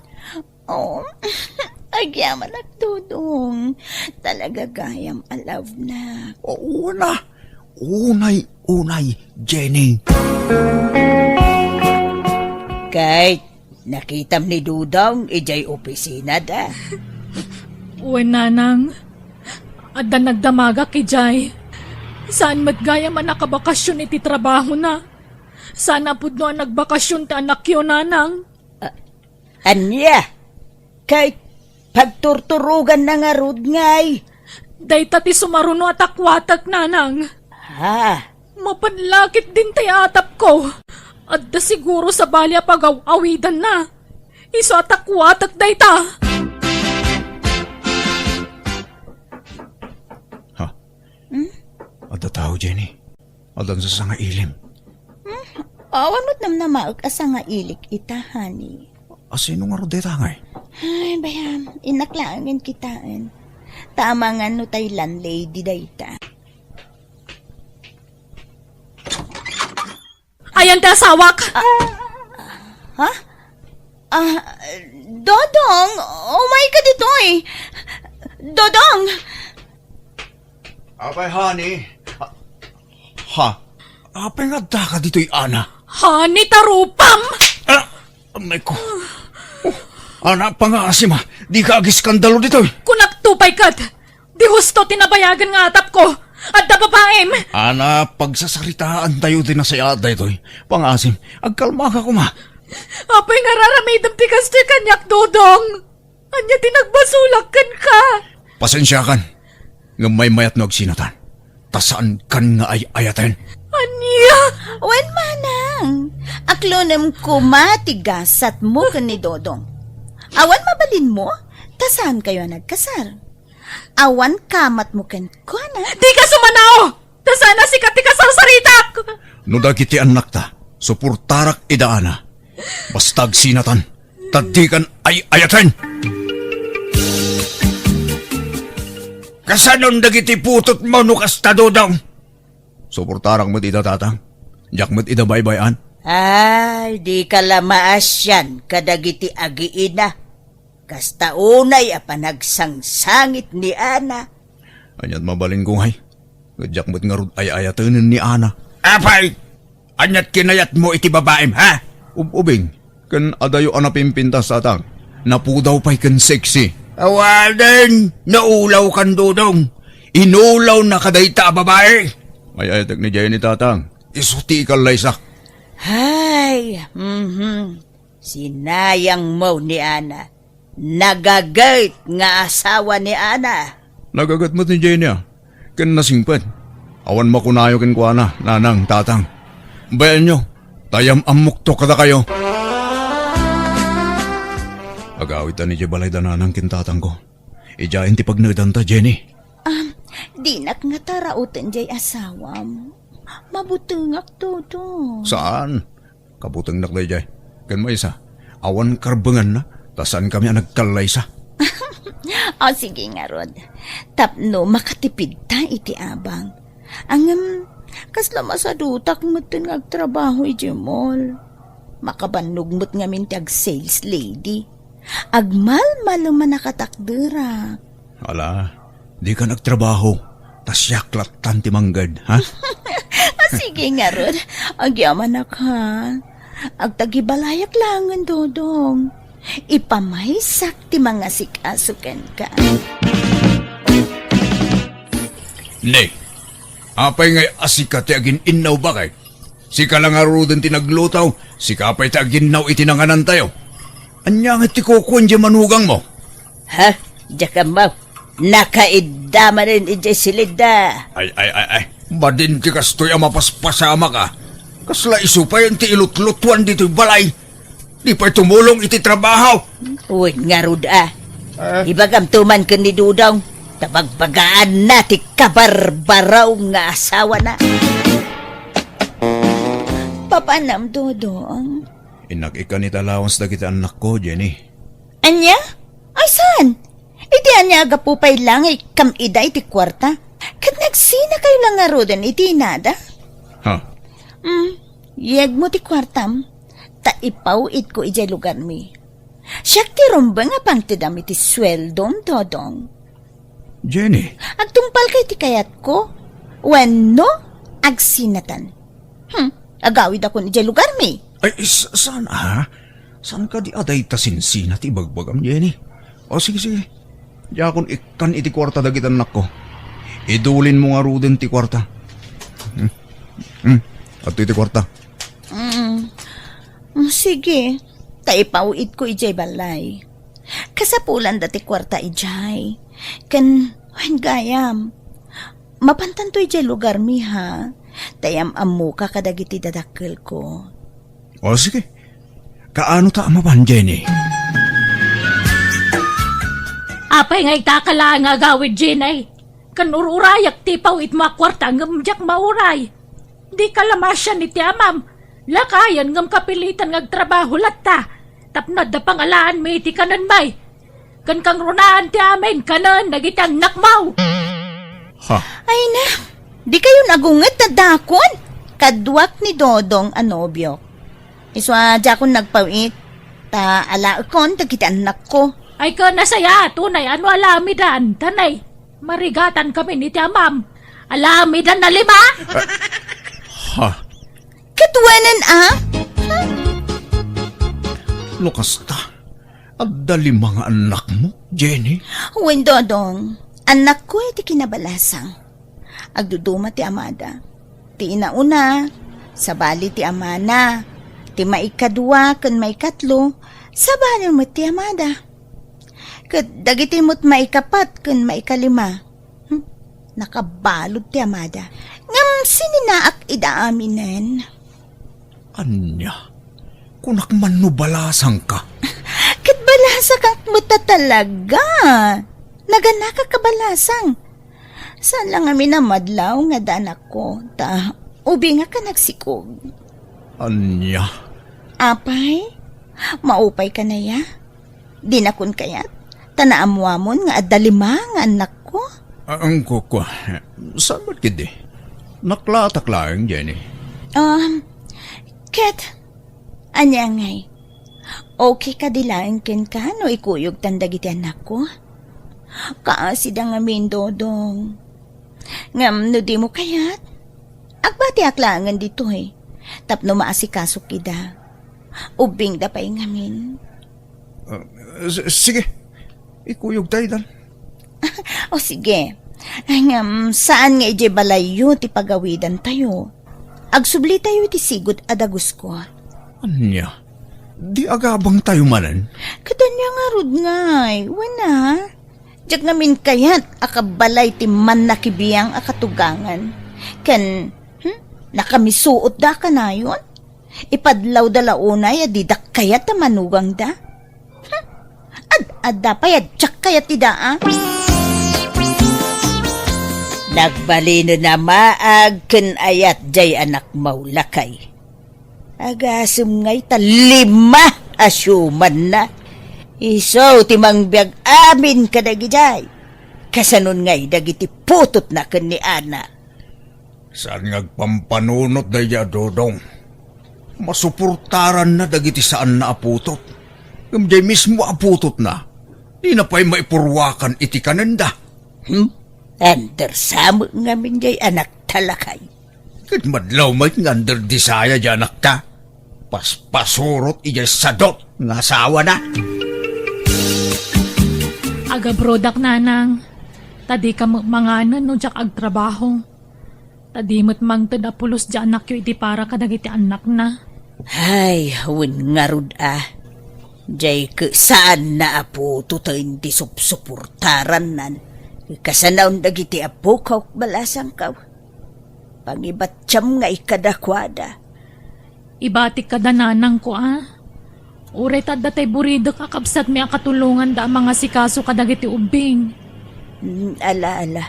Oh, agyamanak, Dodong. Talaga gayam a love na. Oo na. unay-unay, Jenny. Kay, nakitam ni Dudong idiay opisinada? Wen, Nanang. Adda nagdamagak idiay. Saan met gayam a nakabakasyon iti trabahona. Saan a pudno a nagbakasyon ti anakyo, Nanang. Ania? Kay pagturturoganna ngarud ngay? Dayta ti sumaruno a takuatek, Nanang. Ha? Mapanlakit din tay atapko. Adda siguro sabali a pagaw-awidanna. Isu a takuatek dayta. Ha? Hmm? Adda tao, Jenny. Adda sasangailim. Hmm? Awan met namnamaek a sangailik ita, honey. Asino ngarud dayta ngay? Ay, bayam, innak laengen kitaen. Ta amangan no tay landlady dayta. Ayan ti asawak! Ha? Ah, Dodong, umay ka ditoy. Dodong! Apay, honey? Ha? Apay nga adda ka ditoy, Ana? Honey, tarupam! Ah, amay ko. Oh, Ana, pangasim, ha? Di ka agiskandalo ditoy. Kunak tupay ket. Di husto ti nabayagan nga atapko. Adda babaim. Ana, pagsasaritaan tayo ti nasayaat daytoy. Pangasim, agkalma ka koma. Apay nga raramidem ti kastoy kaniak, Dodong? Ania ti nagbasolak kenka? Pasensiakan. Ngem maymayat no agsinatan. Ta saankan nga ay-ayaten. Ania? Wen, manang. Aklonem koma ti gasatmo ken ni Dodong. Awan mabalinmo? Ta saankayo a nagkasar. Awan kamatmo kenkuana? Dika sumanao! Ta saan a sika ti kasarsaritak! No dagiti annakta, suportarak ida, Ana. Basta agsinatan, ta dikan ay-ayaten! Kasanon dagiti putotmo no kasta, Dodong? Suportarak met ida, Tatang. Diak met ida baybay-an. Ay, dika la maasian kadagiti agiina. Kasta unay a panagsangsangit ni Ana. Aniat mabalinko ngay? Ket diak met ngarud ay-ayatenen ni Ana. Apay! Aniat kinayatmo iti babaim, ha? Ub-ubing, ken adayo a napimpintas, Tatang. Napudaw pay ken sexy. Awanen, naulawkan, Dodong. Inulawna kadayta a babai. Ay-ayatek ni Jenny, Tatang. Isu ti ikallaysak. Hay, mhm. Sinayangmo ni Ana. Nagaget nga asawa ni Ana. Nagaget met ni Jenny, a, ken nasingpet. Awan makunayo kenkuana, nanang, tatang. Bayaenyo, ta yam-ammokto kadakayo. Agawidtan idiay balay da nanang ken tatangko. Idiayen ti pagnaedanta, Jenny. Ah, dinak ngata rauten diay asawam. Mabutengak, Dodong. Saan? Kabutengnak daydiay. Ken maysa, awan karbenganna, ta saankami a nagkallaysa. O, sige ngarud. Tapno makatipidta iti abang. Ngem, kasla masadutak metten nga agtrabaho idiay mall. Makabannog met ngamin ti ag-sales lady. Agmalmalem a nakatakderak. Ala, dikan agtrabaho, ta siak lattan ti mangged, ha? Ah, sige ngarud, agyamanak, ha? Agtagibalayak laengen, Dodong. Ipamaysak ti mangasikaso kenka. Ne, apay ngay a sika ti agin-innaw, baket? Sika la ngaruden ti nagluto, sika pay ti aginnaw iti nanganantayo. Ania ngay ti kukuan diay manugangmo? Ha? Diak ammo. Nakaidda manen idiay silidda. Ay, ay, ay, ay. Madin ti kastoy a mapaspasamak, a. Kasla isu pay ti ilutlutuan ditoy balay. Di pay tumulong iti trabaho. Wen ngarud, a. Ah. Ibagamto man ken ni Dodong, ta bagbagaanna ti kabarbaraw nga asawana. Papanam, Dodong? Innak ikkan iti allowance dagiti annakko, Jenny. Ania? Ay, saan? Iti ania a gapu pay la nga ikkam ida iti kuarta? Ket nagsinakayo la ngaruden iti inada? Ha? Mm, yegmo ti kuartam, ta ipaw-itko idiay lugarmi. Siak ti rumbeng a pangtedam iti sueldom, Dodong. Jenny. Agtungpalka iti kayatko? Wenno, Agsinatan. Hmm, agawidakon idiay lugarmi. Ay, s-, saan, ha? Saan kadi a dayta sinsina ti ibagbagam, Jenny? O, sige, sige. Diakon ikkan iti kuarta dagiti annakko. Idulinmo ngaruden ti kuarta. Hmm. Hmm. Adtoy ti kuarta. Mm. Mm, sige. Ta ipaw-itko idiay balay. Kasapulanda ti kuarta idiay. Ken, wen gayam, mapantanto idiay lugarmi, ha? Ta yam-ammoka kadagiti dadakkelko. O, sige. Kaano ta a mapan, Jenny? Apay nga itaka laeng nga agawid, Jenny? Kan ur-urayak ti ipaw-itmo a kuarta ngem diak mauray. Dika la masian iti amam. Lakayen ngem kapilitan nga agtrabaho latta. Tapno adda pangalaanmi iti kanenmi. Ken kangrunaan ti amin kanen dagiti annakmo. Ha? Ay na, dikayon agunget a dakon. Kaduak ni Dodong a nobiok. Isu a diakon nagpaw-it, ta alaekon dagiti annakko. Ay, ken nasayaat unay a no alamidan, ta nay, marigatan kami iti amam. Alamidan a lima? Ha? Ket wenen a? No kasta, adda lima nga annakmo, Jenny? Wen, Dodong, annakko iti kinabalasang. Agduduma ti amada. Ti inauna, sabali ti amana. Ti maikadua ken maikatlo, sabali met ti amada. Ket dagiti met maikapat ken maikalima, hmm, nakabalud ti amada. Ngem sininaak ida aminen. Ania? Kunak man no balasangka? Ket balasakak met a talaga. Naganakak a balasang. Saan la ngamin a madlaw nga adda anakko, ta ubingak a nagsikog. Ania? Apay, maupay ka naya? Dinakon kayat? Ta naammoamon nga adda lima nga annakko? Ah, ang kukua. Saan met ketdi? Naklatak laeng, Jenny. Um, ket, ania ngay? Okay kadi laeng kenka no ikuyogtan dagiti annakko? Kaasida ngamin, Dodong. Ngem no dimo kayat, agbatiak laengen ditoy tapno maasikasok ida. Ubbingda pay ngamin. Ah, s-, sige. Ikuyogta idan. O sige. Ay, ngem, saan nga idiay balayyo ti pagawidantayo? Agsublitayo iti sigud a dagusko. Ania? Di agabangtayo manen? Ket ania ngarud ngay? Wen a? Diak ngamin kayat a kabalay ti mannakibiang a katugangan. Ken, hmm, nakamisuotda a kanayon? Ipadlawda la unay a didak kayat a manugangda? Hmm? Ad-adda pay a diak kayat ida, a? Nagbalinen a maag ken ayat jay anakmo, lakay. Agasem ngay ta lima a siumanna. Isu ti mangbiag amin kadagijay. Kasanon ngay dagiti putotna ken ni Ana? Saan nga agpampanunot daydiay a Dodong? Masuportaranna dagiti saanna a putot. Ngem diay mismo a putotna, dina pay maipurwakan iti kanenda. Hmm? Under sa met ngamin diay anakta, lakay. Ket madlaw met nga under desire diay anakta. Paspasurot idiay sadot nga asawana. Agabrodak, nanang. Ta dika met manganen no diak agtrabaho. Ta di met mangted a pulos diay anakyo iti para kadagiti annakna. Ay, wen ngarud a. Diay ket saanna a putoten ti supsuportarannan. Kasanaon dagiti apok, balasangko. Pangibattiam ngay kadakuada. Ibatik kada nanangko, a. Uray ta adda tay buridek a kabsatmi a katulonganda a mangasikaso kadagiti ubbing. Mm, ala, ala.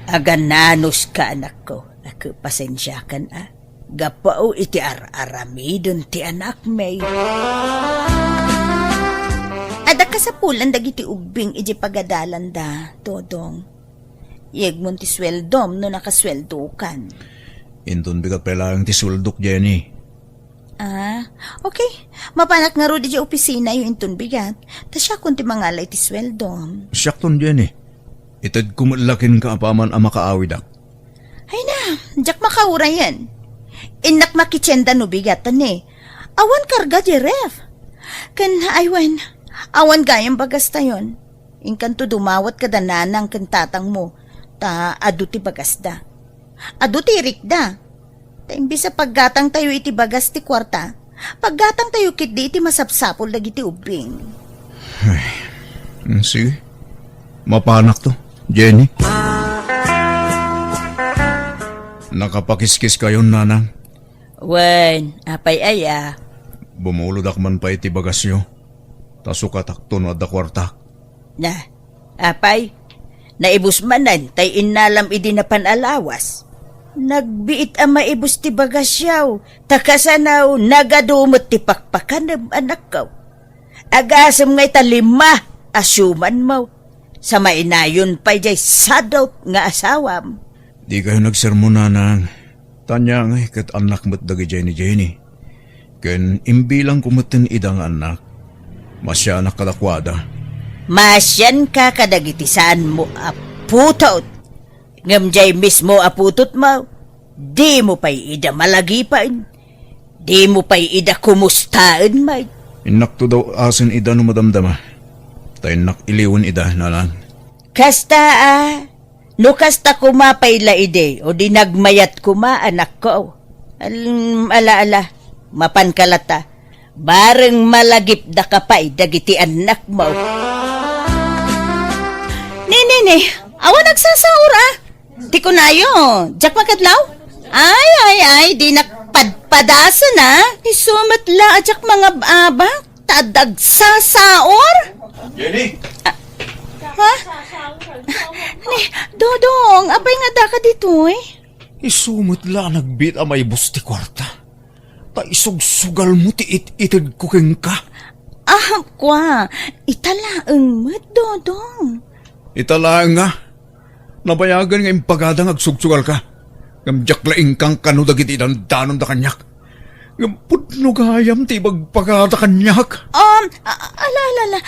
Agananuska, anakko. Ket pasensiakan, a. Gapu iti ar-aramiden ti anakmi. Adda kasapulan dagiti ubbing iti pagadalanda, Dodong. Yegmon ti sueldom no nakasueldokan. Inton bigat pay laeng ti sueldok, Jenny. Ah, okay. Mapanak ngarud iti opisinayo inton bigat. Ta siakon ti mangala iti sueldom. Siakton, Jenny. Itedko met la kenka apaman a makaawidak. Ay na, Diak makaurayen. Innak makitienda no bigat, ni. Awan karga diay ref. Ken, ay wen, awan gayam bagastayon. Inkanto dumawat kada nanang ken tatangmo, ta adu ti bagasda. Adu ti irikda. Ta imbes a paggatangtayo iti bagas ti kuarta, paggatangtayo ketdi iti masapsapul dagiti ubbing. Ay, mm, sige. Mapanakto, Jenny. Nakapakiskiskayon, nanang. Wen, apay aya? Bumulodak man pay iti bagasyo. Ta sukatakto no adda kuartak. Na, apay, naibus manen tay innalam idi napan a lawas. Nagbiit a maibus ti bagasyaw, ta kasano nagadu met ti pakpakanem, anakko. Agasem ngay ta lima a siumanmo, sa mainayon pay jay sadot nga asawam. Dikayo nagsermon, nanang. Ta ania ngay ket annak met dagijay ni Jenny. Ken imbilangko metten ida nga annak. Maasianak kadakuada. Maasianka kadagiti saanmo a putot. Ngem jay mismo a putotmo, dimo pay ida malagipen. Dimo pay ida kumustaen met. Innakto daw asen ida no madamdama. Ta innak iliwen ida, nanang. Kasta a, no kasta koma pay la idi, o di nagmayat koma, anakko. Al-, ala, ala, mapanka latta. Bareng malagipdaka pay dagiti annakmo. Ni, ni, ni, awan agsasaur a. Ti kunayo, diak makadlaw? Ay, ay, ay, dinak padpadasen a. Isu met la a diak mangab-abak, ta adda agsasaur. Jenny! Ha? Ni, Dodong, apay nga addaka ditoy? Isu met la a nagbiit a maibus ti kuarta. Ta isugsugalmo ti it-itedko kenka. Ah, kua, ita laeng met, Dodong. Ita laeng nga. Nabayagen nga imbagada nga agsugsugalka. Ngem diak la inkankano dagiti dandanonda kaniak. Ngem pudno gayam ti ibagbagada kaniak. Um, a-, ala, ala, ala.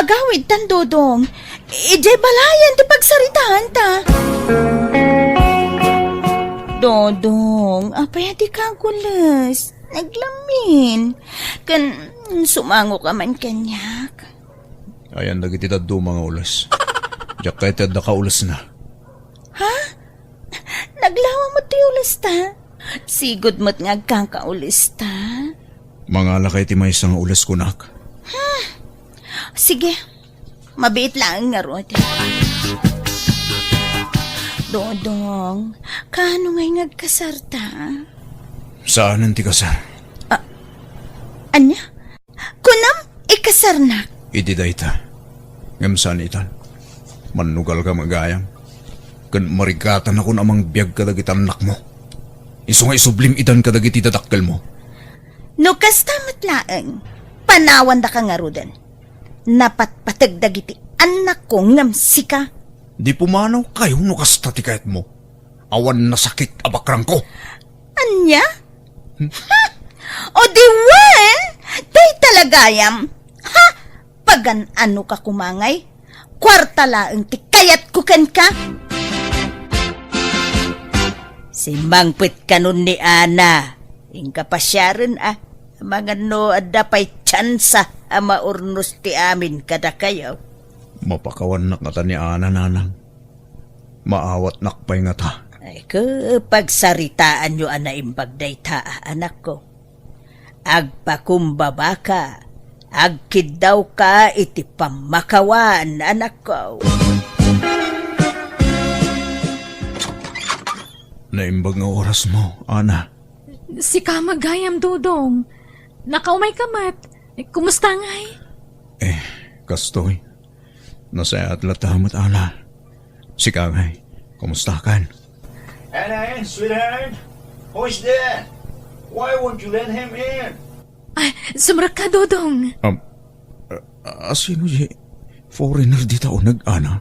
Agawidtan, Dodong. Idiay balayen ti pagsaritaanta. Dodong, apay a dika agules? Naglamin. Ken sumangoka man kaniak. Ayan dagiti dadduma nga ules. Diak kayat ti adda kaulesna. Ha? Naglawa met ti ulesta? Sigud met nga agkankaulesta? Mangalakay ti maysa nga ules kunak. Hmm. Sige. Mabiit laeng ngarud. Dodong, kaano ngay nga agkasarta? Saanen ti kasar? Ah, ania? Kunam, ikasarnak. Idi dayta. Ngem saan itan. Mannugalka met gayam. Ken marigatanakon a mangbiag kadagiti annakmo. Isu nga isublim itan kadagiti dadakkelmo. No kasta met laeng, panawandaka ngaruden. Napatpateg dagiti annakko ngem sika. Di pumanawkayo no kasta ti kayatmo. Awan nasakit a bakrangko. Ania? Hmm? Ha? O di wen, dayta la gayam. Ha? Pagan-anoka koma ngay? Kuarta laeng ti kayatko kenka. Simmangpet kanon ni Ana. Inka pasiaren a. Amangan no adda pay tsansa a maurnos ti amin kadakayo. Mapakawannak ngata ni Ana, nanang. Maawatnak pay ngata. Ay, ke, pagsaritaanyo a naimbag dayta, anakko. Agpakumbabaka, agkiddawka iti pammakawan, anakko. Naimbag nga orasmo, Ana. Sika met gayam, Dodong. Nakaumayka met. Kumusta ngay? Eh, kastoy. Nasayaat latta met, Ana. Sika ngay, kumustakan? Ana, sweetheart, who is there? Why won't you let him in? Ay, sumrekka, Dodong. Um, a-, a-, asino di foreigner dita uneg, Ana?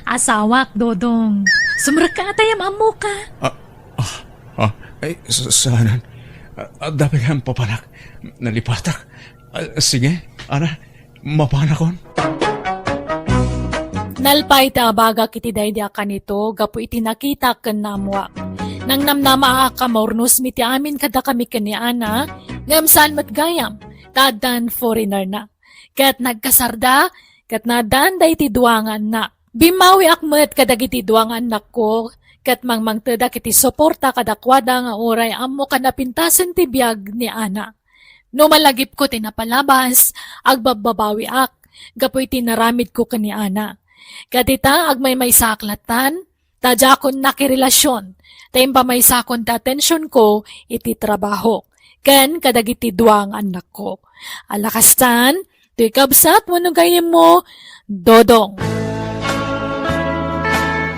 Asawak, Dodong. Sumrekka, ta ammok. Ah, ah, ah, ay, sa-, saanan? Ah, ah, adda pay papanak. Nalipatak. Ah, sige, Ana. Mapanakon? Nalpay ti abagak iti daydi a kanito gapu iti nakitak ken naammoak. Nangnamnamaak a maurnosmi ti amin kadakami ken ni Ana, ngem saan met gayam, ta addan foreigner na. Ket nagkasarda, ket naaddaanda iti dua nga annak. Bimmawiak met kadagiti dua nga annakko, ket mangmangtedak iti suporta kadakuada nga uray ammok a napintasen ti biag ni Ana. No malagipko ti napalabas, agbabbabawiak gapu iti naramidko ken ni Ana. Ket ita, agmaymaysaak lattan, ta diakon nakirelasion, ta impamaysakon ti atensionko iti trabaho, ken kadagiti dua nga annakko. Ala kastan, toy kabsat wenno gayyemmo, Dodong.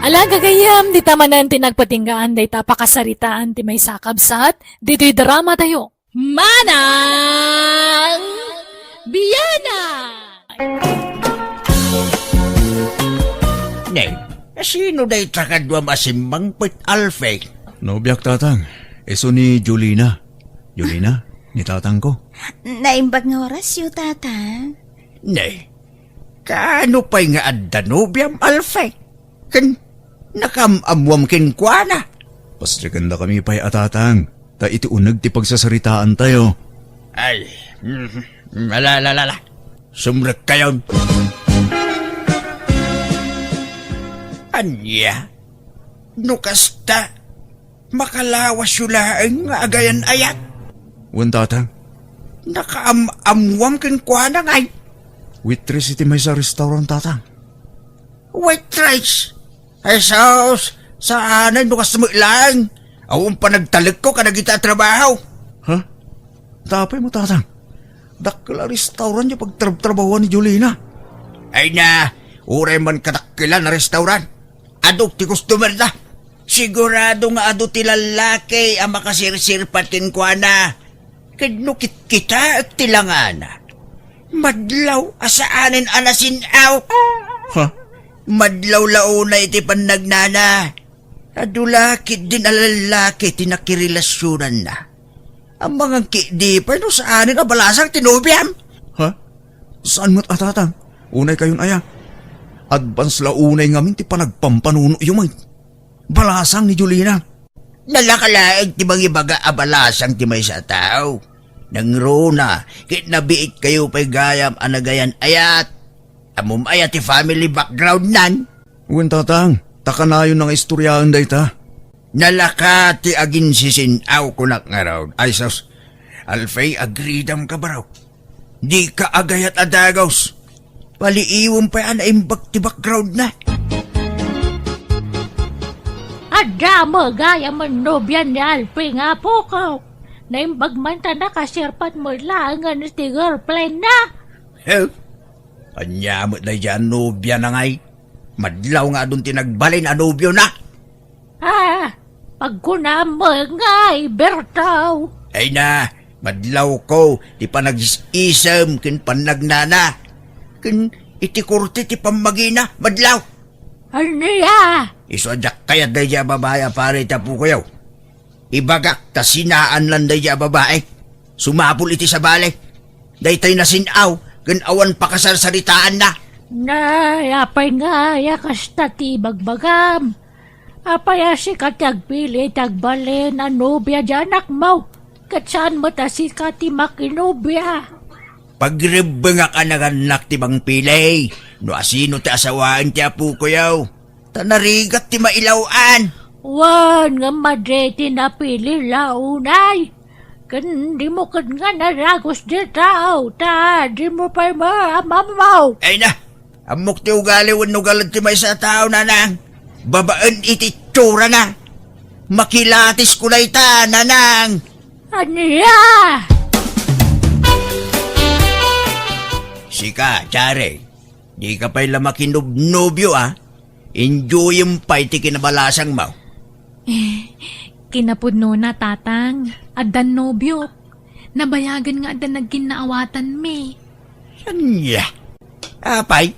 Ala gagayyem, dita manen ti nagpatinggaan dayta a pakasaritaan ti maysa a kabsat, ditoy drama tayo. Manang Biana! Ne, sino dayta kaduam a simmangpet, Alfie? Nobiak, Tatang. Isu ni Julina. Julina, ni tatangko. Naimbag nga orasyo, Tatang. Ne, kaano pay nga adda nobiam, Alfie? Ken nakaam-ammoam kenkuana? Pasdikendakami pay a, Tatang, ta iti uneg ti pagsasaritaantayo. Ay, mm, ala, ala, ala, ala. Sumrekkayon. Ania? No kasta, makalawasyo laeng nga agayan-ayat? Wen, Tatang. Nakaam-ammoam kenkuana ngay? Waitress iti maysa a restaurant, Tatang. Waitress? Jesus, saanen no kasta met laeng. Awan panagtalekko kadagita a trabaho. Ha? Apay mo, Tatang? Dakkel a restaurant ti pagtrabtrabahoan ni Julina. Ay na, uray man kadakkelan a restaurant, adu ti customer da. Sigurado nga adu ti lallaki a makasirsirpat kenkuana. Ket no kitkitaek ti langana, madlaw a saanen a nasin-aw. Ha? Madlaw la unay iti pannagnana. Adu la ketdin a lallaki ti nakirelasionanna. Amangan ketdi pay no saanen a balasang ti nobiam. Ha? Saan met a, Tatang? Unaykayon aya? Advance la unay ngamin ti panagpampanunoyo met. Balasang ni Julina. Nalaka laeng ti mangibaga a balasang ti maysa a tao. Nangruna ket nabiitkayo pay gayam a nagayan-ayat. Ammom aya ti family backgroundnan? Wen, Tatang, ta kanayon nga istoryaen dayta. Nalaka ti aginsisin-aw, kunak ngarud. Ay sus, Alfie, agridam ka, bro. Dika agayat a dagus. Paliiwem pay a naimbag ti backgroundna. Adda met gayam a nobia ni Alfie nga apok. Naimbag man ta nakasirpat met laengen iti girlfriendna. He? Ania met daydiay a nobiana ngay? Madlaw nga adun ti nagbalin a nobiona. Ah, pagkunam met ngay, Bertaw. Ay na, madlawko ti panagis-isem ken pannagnana. Ken iti korte ti pammagina, madlaw. Ania? Isu a diak kayat daydiay a babai a pare ti apokoyo. Ibagak ta sinaan lan daydiay a babai. Sumapul iti sabali. Daytoy nasin-aw ken awan pakasarsaritaanna. Nay, apay ngay a kasta ti ibagbagam? Apay a sika ti agpili iti agbalin a nobia ti anakmo, ket saan met a sika ti makinobia? Pagrebbengak a nagannak ti mangpili no asino ti asawaen ti apokoyo. Ta narigat ti mailaw-an. Wen, ngem madi ti napili la unay. Ken dimo ketdi nga nadagus dayta, ta dimo pay maammo. Ay na, ammok ti ugali wenno galad ti maysa a tao, nanang. Babaen iti itsurana. Makilatis ko dayta, nanang. Ania? Sika, Jare. Dika pay la makinobnobio, a? Enjoyem pay ti kinabalasangmo. Eh, kinapudnona, Tatang. Addan nobio. Nabayagen nga adda nagkinnaawatanmi. Ania? Apay,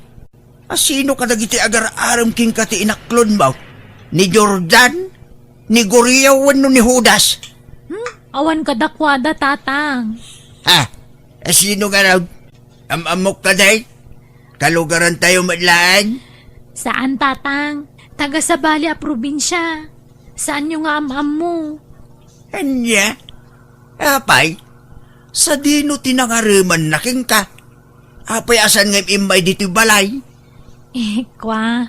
asino kadagiti agar-arem kenka ti inaklonmo? Ni Jordan? Ni Goria wenno ni Judas? Hmm? Awan kadakuada, Tatang. Ha? Asino ngarud? Am-ammok kadi? Kalugarantayo met laeng? Saan, Tatang. Taga sabali a probinsia. Saanyo nga am-ammo? Ania? Apay, sadino ti nangaremanna kenka? Apay a saan nga immay ditoy balay? Eh, kwa,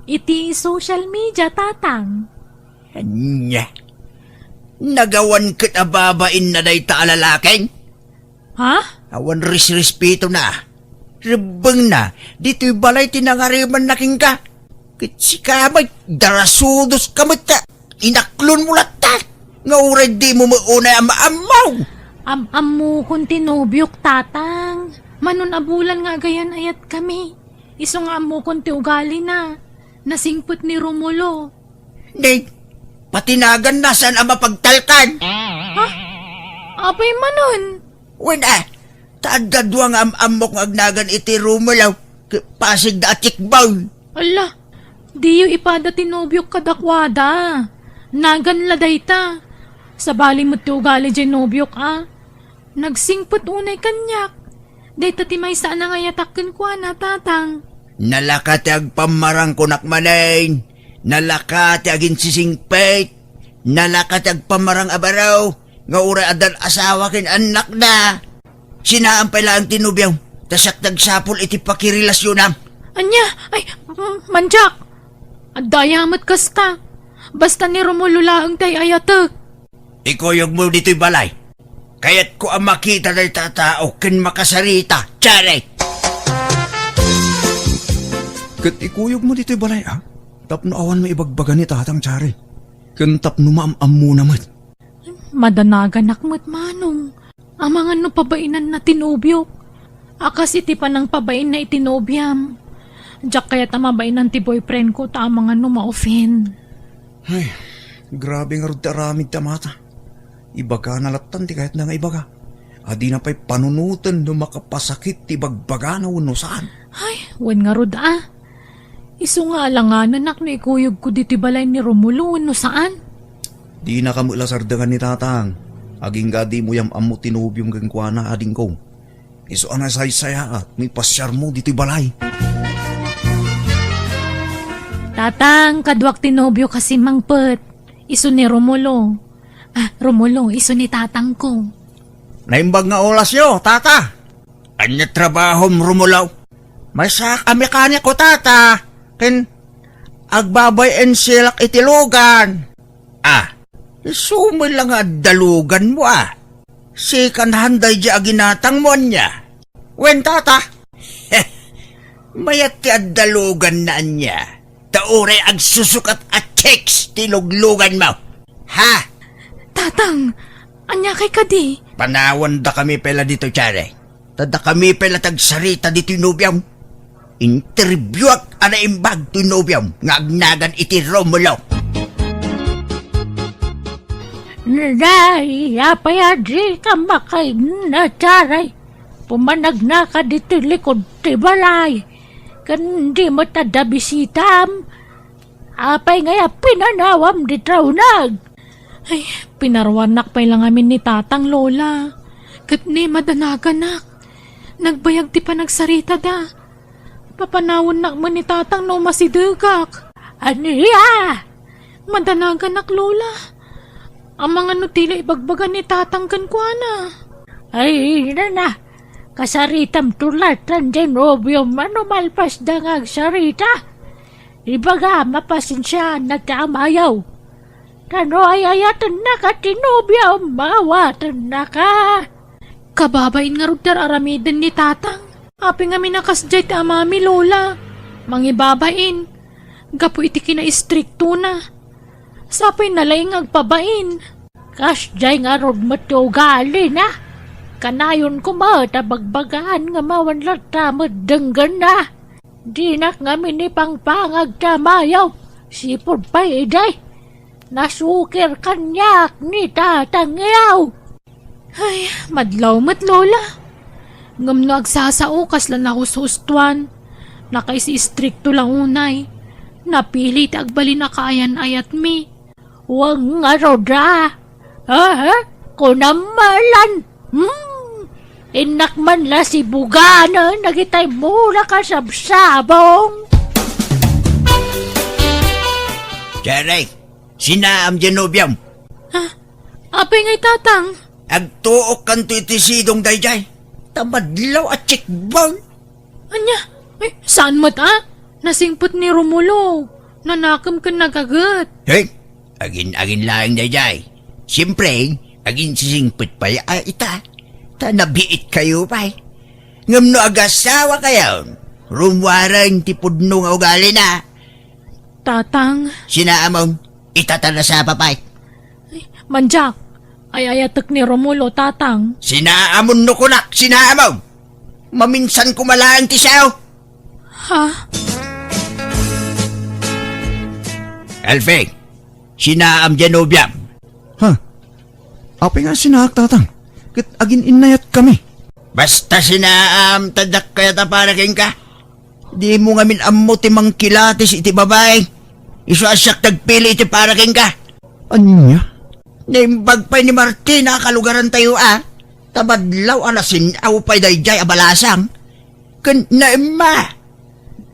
iti social media, Tatang. Ania? Nagawan ket a babainna dayta a lalaking? Ha? Awan resrespetona. Rebbengna, ditoy balay ti nangaremanna kenka. Ket sika met, darasudoska met ta. Inaklonmo latta. Nga uray dimo met unay a maammo. Am-ammokon ti nobiok, Tatang. Manon a bulan nga agayan-ayatkami. Isu nga ammokon ti ugalina. Nasingpet ni Romulo. Nay, pati naganna saan a mapagtalkan. Ha? Apay manon? Wen a, ta adda dua nga am-ammok nga agnagan iti Romulo, ket pasigda a tikbaw. Ala, diyo ipada ti nobiok kadakuada. Nagan la dayta. Sabali met ti ugali diay nobiok a. Nagsingpet unay kaniak. Dayta ti maysa a nangayatak kenkuana, Tatang. Nalaka ti agpammarang kunak manen. Nalaka ti aginsisingpet. Nalaka ti agpammarang a baro. Nga uray addan asawa ken annakna. Sinaam pay laeng ti nobiom. Ta siak ti agsapul iti pakirelasionam. Ania? Ay, mm, mandiak. Adda aya met kasta. Basta ni Romulo laeng ti ay-ayatek. Ikuyogmo ditoy balay. Kayatko a makita dayta a tao ken makasarita, Cherry! Ket ikuyogmo ditoy balay, a? Tapno awan maibagbaga ni Tatang, Cherry. Ken tapno maam-ammona met. Madanaganak met, Manong. Amangan no pabainanna ti nobiok. A kas iti panangpabainna iti nobiam. Diak kayat a mabainan ti boyfriend ko ta amangan no ma-offend. Ay, grabe ngarud ti aramid ti amata. Ibagana lattan ti kayatna nga ibaga. A dina pay panunoten no makapasakit ti ibagbagana wenno saan. Ay, wen ngarud a. Isu nga alanganenak no ikuyogko ditoy balay ni Romulo wenno saan. Dinaka met la sardengan ni Tatang. Agingga dimo yam-ammo ti nobiom kenkuana, adingko. Isu a nasaysayaat no ipasiarmo ditoy balay. Tatang, kaduak ti nobiok a simmangpet. Isu ni Romulo. Ah, Romulo, isu ni tatangko. Naimbag nga olasyo, tata. Ania trabahom, Romulo? Maysaak a mekaniko, tata. Ken agbabay-en silak iti lugan. Ah, isu met la nga adda luganmo, a. Second hand daydiay a ginatangmo, ania? Wen, tata. Mayat ti adda luganna, ania? Ta uray agsusukat a chicks ti lugluganmo. Ha? Tatang, ania kay kadi? Panawandakami pay la ditoy, Cherry. Ta dakami pay la ti agsarita ditoy nobiom. Interviewak a naimbag toy nobiom nga agnagan iti Romulo. Nay, apay a dika makainna, Cherry? Pumanagnaka ditoy likod ti balay. Ken di met adda bisitam. Apay ngay a pinanawam ditoy nag? Ay, pinaruarnak pay la ngamin ni Tatang, Lola. Ket ni madanaganak. Nagbayag ti panagsaritada. Papanawennak met ni Tatang no masidegak. Ania? Madanaganak, Lola. Amangan no ti la ibagbaga ni Tatang kenkuana. Ay, nana. Kasaritam tulatan diay nobiom no malpasda nga agsarita. Ibaga, mapasensiaanna ti amayo. Ta no ay-ayatennaka ti nobiom, maawatennaka. Kababain ngarud ti ar-aramiden ni Tatang. Apay ngamin a kasdiay ti amami, Lola? Mangibabain. Gapu iti kinaistriktona. Sapay na laeng nga agpabain. Kasdiay ngarud met ti ugalina. Kanayon koma ta bagbagaan nga mawan latta met denggenna. Dinak ngamin ipangpangag ti amayo. Sipud pay idi. Nasukir kaniak ni tatangyo. Ay, madlaw met, Lola. Ngem no agsasao, kasla nahushustoan. Nakaisistrikto la unay. Napili ti agbalin a kaayan-ayatmi. Wen ngarud a. Aha, kunam malan. Hmm. Innak man la sibuganen dagitay mula kasabsabong. Jerry, sinaam diay nobiom. Ha? Apay ngay, Tatang? Agtuokkanto iti sidong daydiay. Ta madlaw a checkbound. Ania? Ay, saan met a? Nasingpet ni Romulo. Nanakem ken nagaget. Hey, agin-agin laeng daydiay. Siempre, aginsisingpet pay a ita. Ta nabiit kayo pay. Ngem no agasawa kayo, rummuaren ti pudno nga ugalina. Tatang. Sinaamon, ita ta nasapa pay. Ay, mandiak, ay-ayatek ni Romulo, Tatang. Sinaamon no kunak, sinaamon. Maminsan ko malaeng ti sao. Ha? Alfie, sinaam diay nobiam. Ha? Apay nga sinaak, Tatang? Ket agin-innayatkami. Basta sinaam, ta diak kayat a para kenka. Dimo ngamin ammo ti mangkilatis iti babai. Isu a siak nagpili iti para kenka. Ania? Naimbag pay ni Martina a kalugarantayo a. Ta madlaw a nasin-aw pay daydiay a balasang. Ken naimma.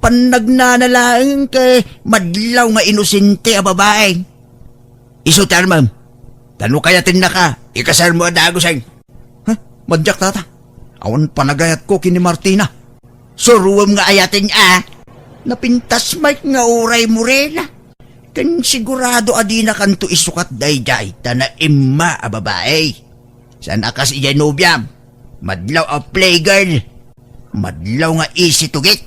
Pannagnana laeng ket madlaw nga inosente a babai. Isu ti armem. Ta no kayatennaka, ikasarmo a dagusen. Ha? Madiak, Tata. Awan panagayatko ken ni Martina. Suroem nga ayaten a. Napintas met nga uray morena. Ken sigurado a dinakanto isukat daydiay ta naimma a babai. Saan a kas idiay nobiam. Madlaw a playgirl. Madlaw nga easy to get.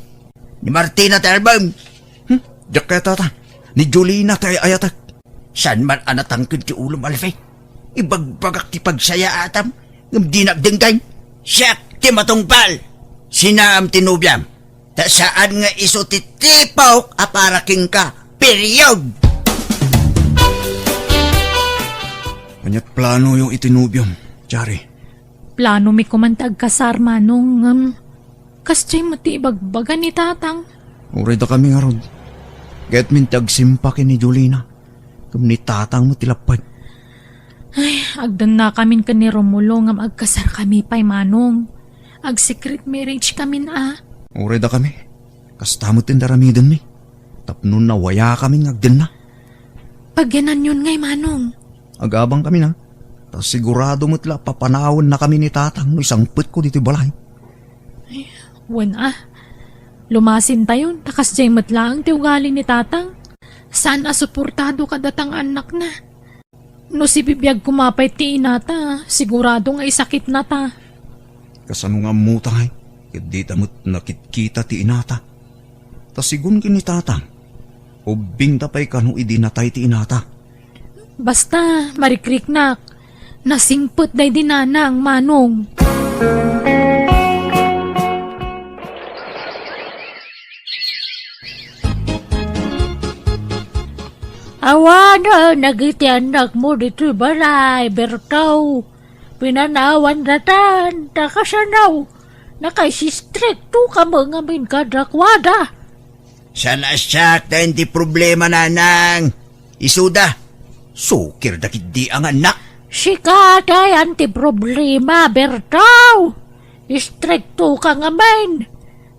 Ni Martina ti armem. Hmm? Diak kayat, Tata. Ni Jolina ti ay-ayatek. Saan man a natangked ti ulom, Alfie? Ibagbagak ti pagsayaatam, ngem dinak denggen. Siak ti matungpal. Sinaam ti nobiam. Ta saan nga isu ti tipok a para kenka. Period! Aniat planoyo iti nobiom, Jari? Planomi koman ti agkasar, Manong, ngem kasdiay met ti ibagbaga ni Tatang. Uray dakami ngarud. Kayatmin ti agsimpa ken ni Jolina. Ken ni Tatang met ti lapped. Ay, agdennakamin ken ni Romulo ngem agkasarkami pay, Manong. Ag-secret marriage kamin a. Uray dakami. Kasta met ti aramidenmi. Tapno nawayakamin nga agdenna. Pagyananyon ngay, Manong. Agabangkami na. Ta sigurado met la papanawennakami ni Tatang no isangpetko ditoy balay. Ay, wen a. Lumasintayon, ta kasdiay met laeng ti ugali ni Tatang. Saan a suportado kadata nga annakna. No sibibiag koma pay ti inata, sigurado nga isakitnata. Kasano nga ammota ngay, ket dita met nakitkita ti inata? Ta sigun ken ni Tatang, ubbingta pay kano idi natay ti inata. Basta, marikriknak, nasingpet daydi nanang, Manong. Awanen dagiti annakmo ditoy balay, Berto. Pinanawandatan, ta kasano? Nakaisistriktoka met ngamin kadakuada. Saan a siak ti problema, Nanang. Isuda, sukirda ketdi a nga annak. Sika ti ayan ti problema, Berto. Istriktoka ngamin.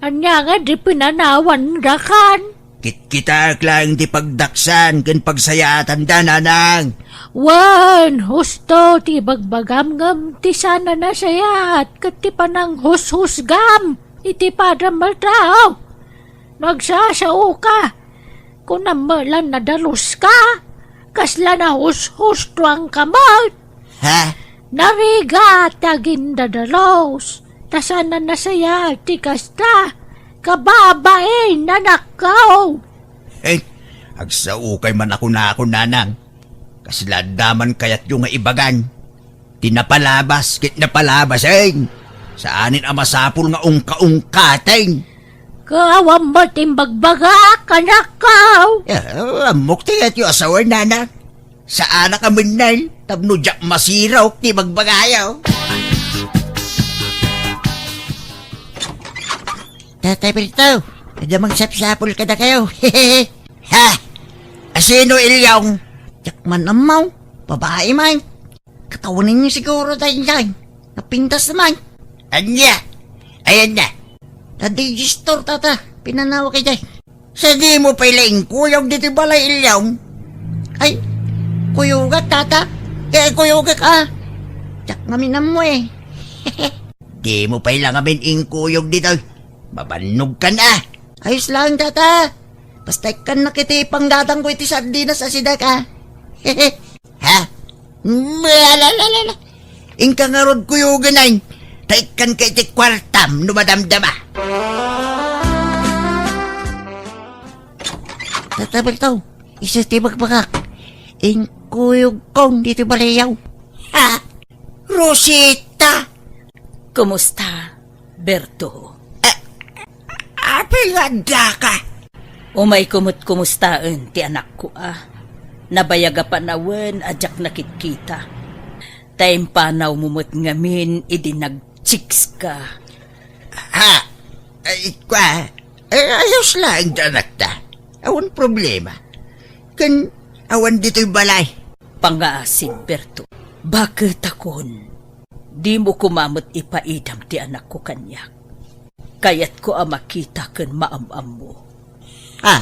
Ania nga di pinanawandakan? Kitkitaek laeng ti pagdaksan ken pagsayaatanda, Nanang. Wen, husto ti ibagbagam ngem ti saan a nasayaat ket ti pananghushusgam iti padam a tao. No agsasaoka, kunam met la nadaluska, kasla nahushustoanka met. Ha? Narigat ti agindadalus, ta saan a nasayaat ti kasta, kababain, anakko. Eh, agsaokay man a kunakon, Nanang. Kasla adda man kayatyo nga ibagan. Ti napalabas ket napalabasen. Saanen a masapul nga ungka-ungkaten. Kaawan met imbagbagak, anakko. Eh, ammok ti kayatyo a sawen, Nanang. Saanak a mennen, tapno diak masirok ti bagbagayo. Tatay Berto, adda mangsapsapul kadakayo. Ha? Asino, Ilyong? Diak man ammo. Babae man. Katawanenyo siguro daydiay. Napintas man. Ania? Ayan na. Nadigester, Tata. Pinanawa kay jay. Sadino pay la inkuyog ditoy balay, Ilyong? Kat, tata, kaya kuyogek, ah. Diak ngamin ammo, eh. Dimo pay la ngamin inkuyog ditoy. Mabannogkan, ah. Ayos lang, tata. Basta ikkan na kiti panggatangko iti sardinas a sidak, ah. Ha? Ala, ala, ala, ala. Inka ngarud kuyogen, ay. Ta ikkanka iti kuartam no madamdama. Tata Berto, isu ti bakbakak. Inkuyogkon ditoy baliaw. Ha? Rosita! Kumusta, Berto? A-, apay nga addaka? Umayko met kumustaen ti anakko, a. Nabayag a panawen a diak nakitkita. Ta impanawmo met ngamin idi nagchikska. Ha? Ay, kua, eh, ayos laeng ti anakta. Awan problema. Ken awan ditoy balay. Pangngaasim, Berto. Baketakon, dimo koma met ipaidam ti anakko kaniak. Kayatko a makita ken maam-ammo. Ha?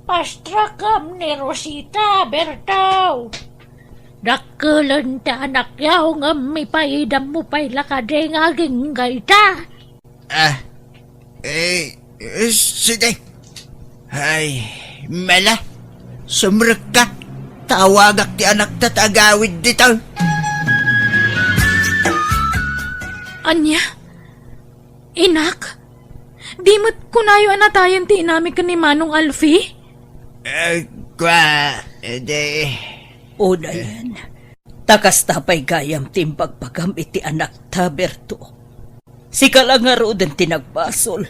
Pastrakam ni Rosita, Berto. Dakkelen ti anakyaw ngem ipaidammo pay la kadi nga agingga ita. Ah, eh, eh, sige. Ay, mala, sumrekka. Tawagak ti anakta ta agawid ditoy. Ania? Inak? Di met kunayo a natayen ti inami ken ni Manong Alfie? Eh, kua, edi. Unayen, ta kasta pay gayam ti imbagbagam iti anakta, Berto. Sika la ngaruden ti nagbasol.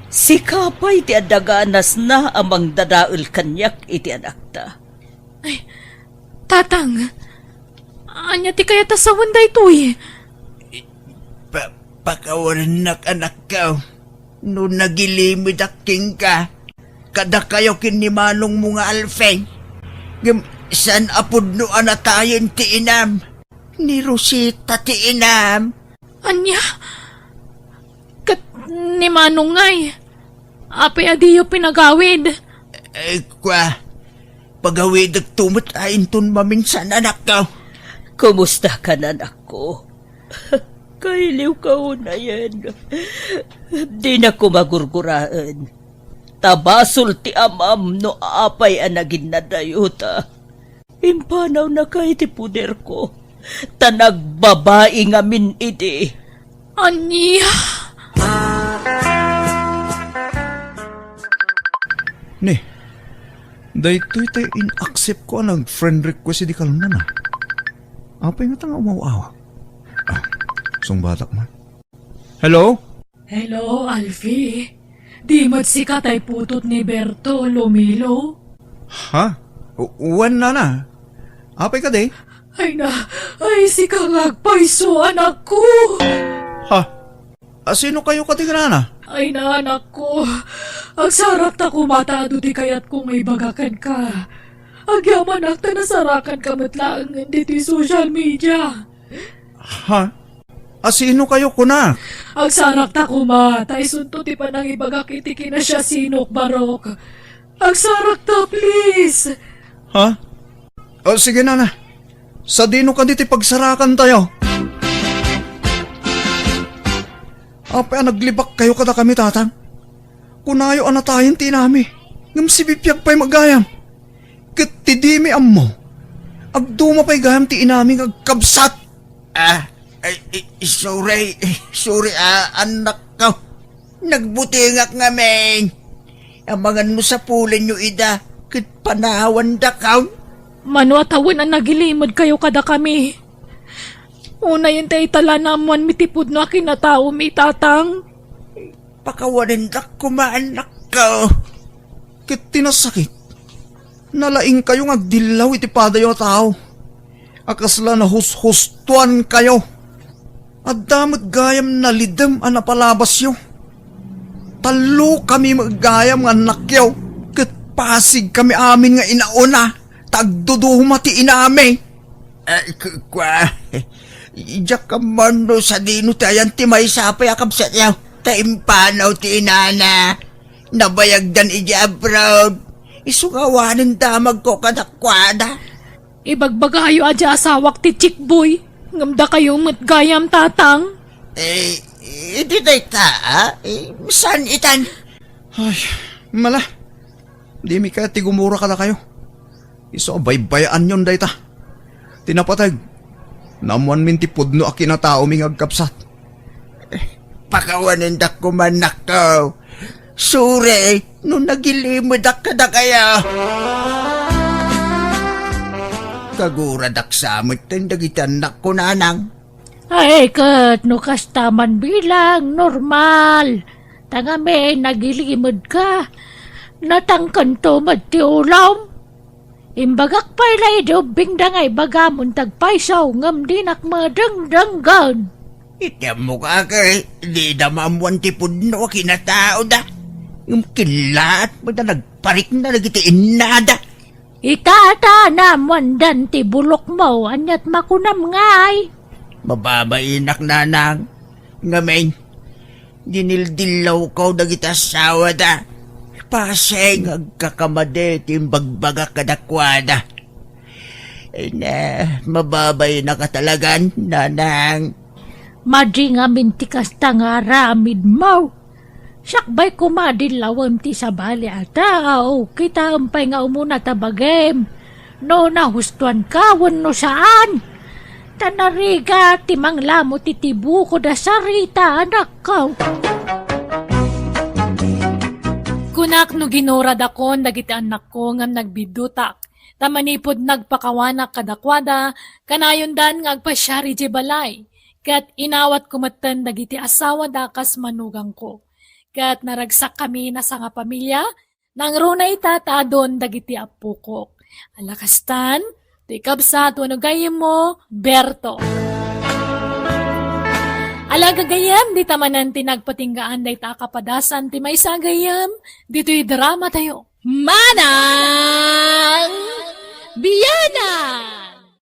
Sika pay ti adda ganasna a mangdadael kaniak iti anakta. Ay, Tatang, ania ti kayat a sawen daytoy? Pa-, pakawanennak, anakko, no nagilimedak kenka. Kadakayo ken ni manongmo nga Alfie. Ngem saan a pudno a natayen ti inam. Ni Rosita ti inam. Ania? Ket ni Manong ngay, apay a diyo pinagawid? Eh, kua, pagawidekto met a inton maminsan, anakko. Kumusta ka, anakko? Kailiwka unayen. Dinak koma gurguraen. Ta basol ti amam no apay a naginnadayota. Impanawnaka iti poderko, ta nagbabai ngamin idi. Ania? Ni, daytoy tay in-accept ko a nag-friend request idi kalman, a. Apay ngata nga umaw-awag? Ah, sungbatak man. Hello? Hello, Alfie. Di met sika tay putot ni Berto, Lumilo? Ha? U-, wen, nana. Apay kadi? Ay na, ay sika nga agpayso, anakko. Ha? Asino kayo kadi, nana? Ay na, anakko. Agsarakta koma ta adu ti kayatko nga ibaga kenka. Agyamanak ta nasarakanka met laengen ditoy social media. Ha? Asino kayo, kunak? Agsarakta koma, ta isunto ti panangibagak iti kinasiasinok, barok. Agsarakta, please! Ha? O, sige, nana. Sadino kadi ti pagsarakantayo? Apay a naglibak kayo kadakami, tatang? Kunayo a natayen ti inami, ngem sibibiag pay met gayam. Ket ti dimi ammo, agduma pay gayam ti inami nga agkabsat. Ah, ay, i-, sorry, sorry, ah, anakko. Nagbutengak ngamin. Amangan no sapulenyo ida, ket panawandakon. Mano a tawen a nagilimed kayo kadakami? Unayen ta ita la naammoanmi ti pudno a kinataomi, tatang. Pakawanendak koma, anakko. Ket ti nasakit, nalaingkayo nga agdillaw iti padayo a tao a kasla nahushustoankayo. Adda met gayam nalidem a napalabasyo. Tallokami met gayam nga annakyo, ket pasigkami amin nga inauna ta agduduma ti inami. Eh, ku-, kua, diak ammo no sadino ti ayan ti maysa pay a kabsatyo. Ta impanaw ti inana. Nabayagdan idiay abroad. Isu nga awanen damagko kadakuada. Ibagbagayo a di asawak ti Chickboy, ngem dakayo met gayam, Tatang. Eh, idi dayta, ah? Eh, saan itan? Ay, mala. Dimi kayat ti gumura kadakayo. Isu a baybayaanyon dayta. Ti napateg, naammoanmin ti pudno a kinataomi nga agkabsat. Pakawanendak koma, annakko. Sure, no nagilimedak kadakayo. Kaguradak sa metten dagiti annakko, nanang. Ay, ket no kasta man bilang, normal. Ta ngamin, nagilimedka. Natangkento met ti ulom. Imbagak pay la idi ubbingda nga ibagamon ti agpayso, ngem dinak madengdenggen. Iti ammok, ake, dida maammoan ti pudno a kinataoda. Ngem kellaat met a nagparikna dagiti innada. Itata, naammoandan ti bulokmo, aniat makunam ngay? Mababainak, nanang. Ngamin, dinildillawko dagiti asawada. Pasen nga agkakamadi ti imbagbagak kadakuada. Ay na, mababainak a talagan, nanang. Madi ngamin ti kasta nga aramidmo. Sakbay koma dillawem ti sabali a tao, kitaem pay nga umuna ta bagim. No nahustuanka wenno saan. Ta narigat ti manglamo ti tibukod a sarita, anakko. Kunak no ginuradakon dagiti annakko ngem nagbiddutak. Ta manipud nagpakawanak kadakuada, kanayondan nga agpasiar idiay balay. Ket inawatko metten dagiti asawada kas manugangko. Ket naragsakkami a sangapamilya, nangruna ita ta adun dagiti appokok. Ala kastan, ti kabsat wenno gayyemmo, Berto. Ala gagayyem, dita manen ti nagpatinggaan dayta a kapadasan ti maysa a gayyem, ditoy dramatayo. Mana!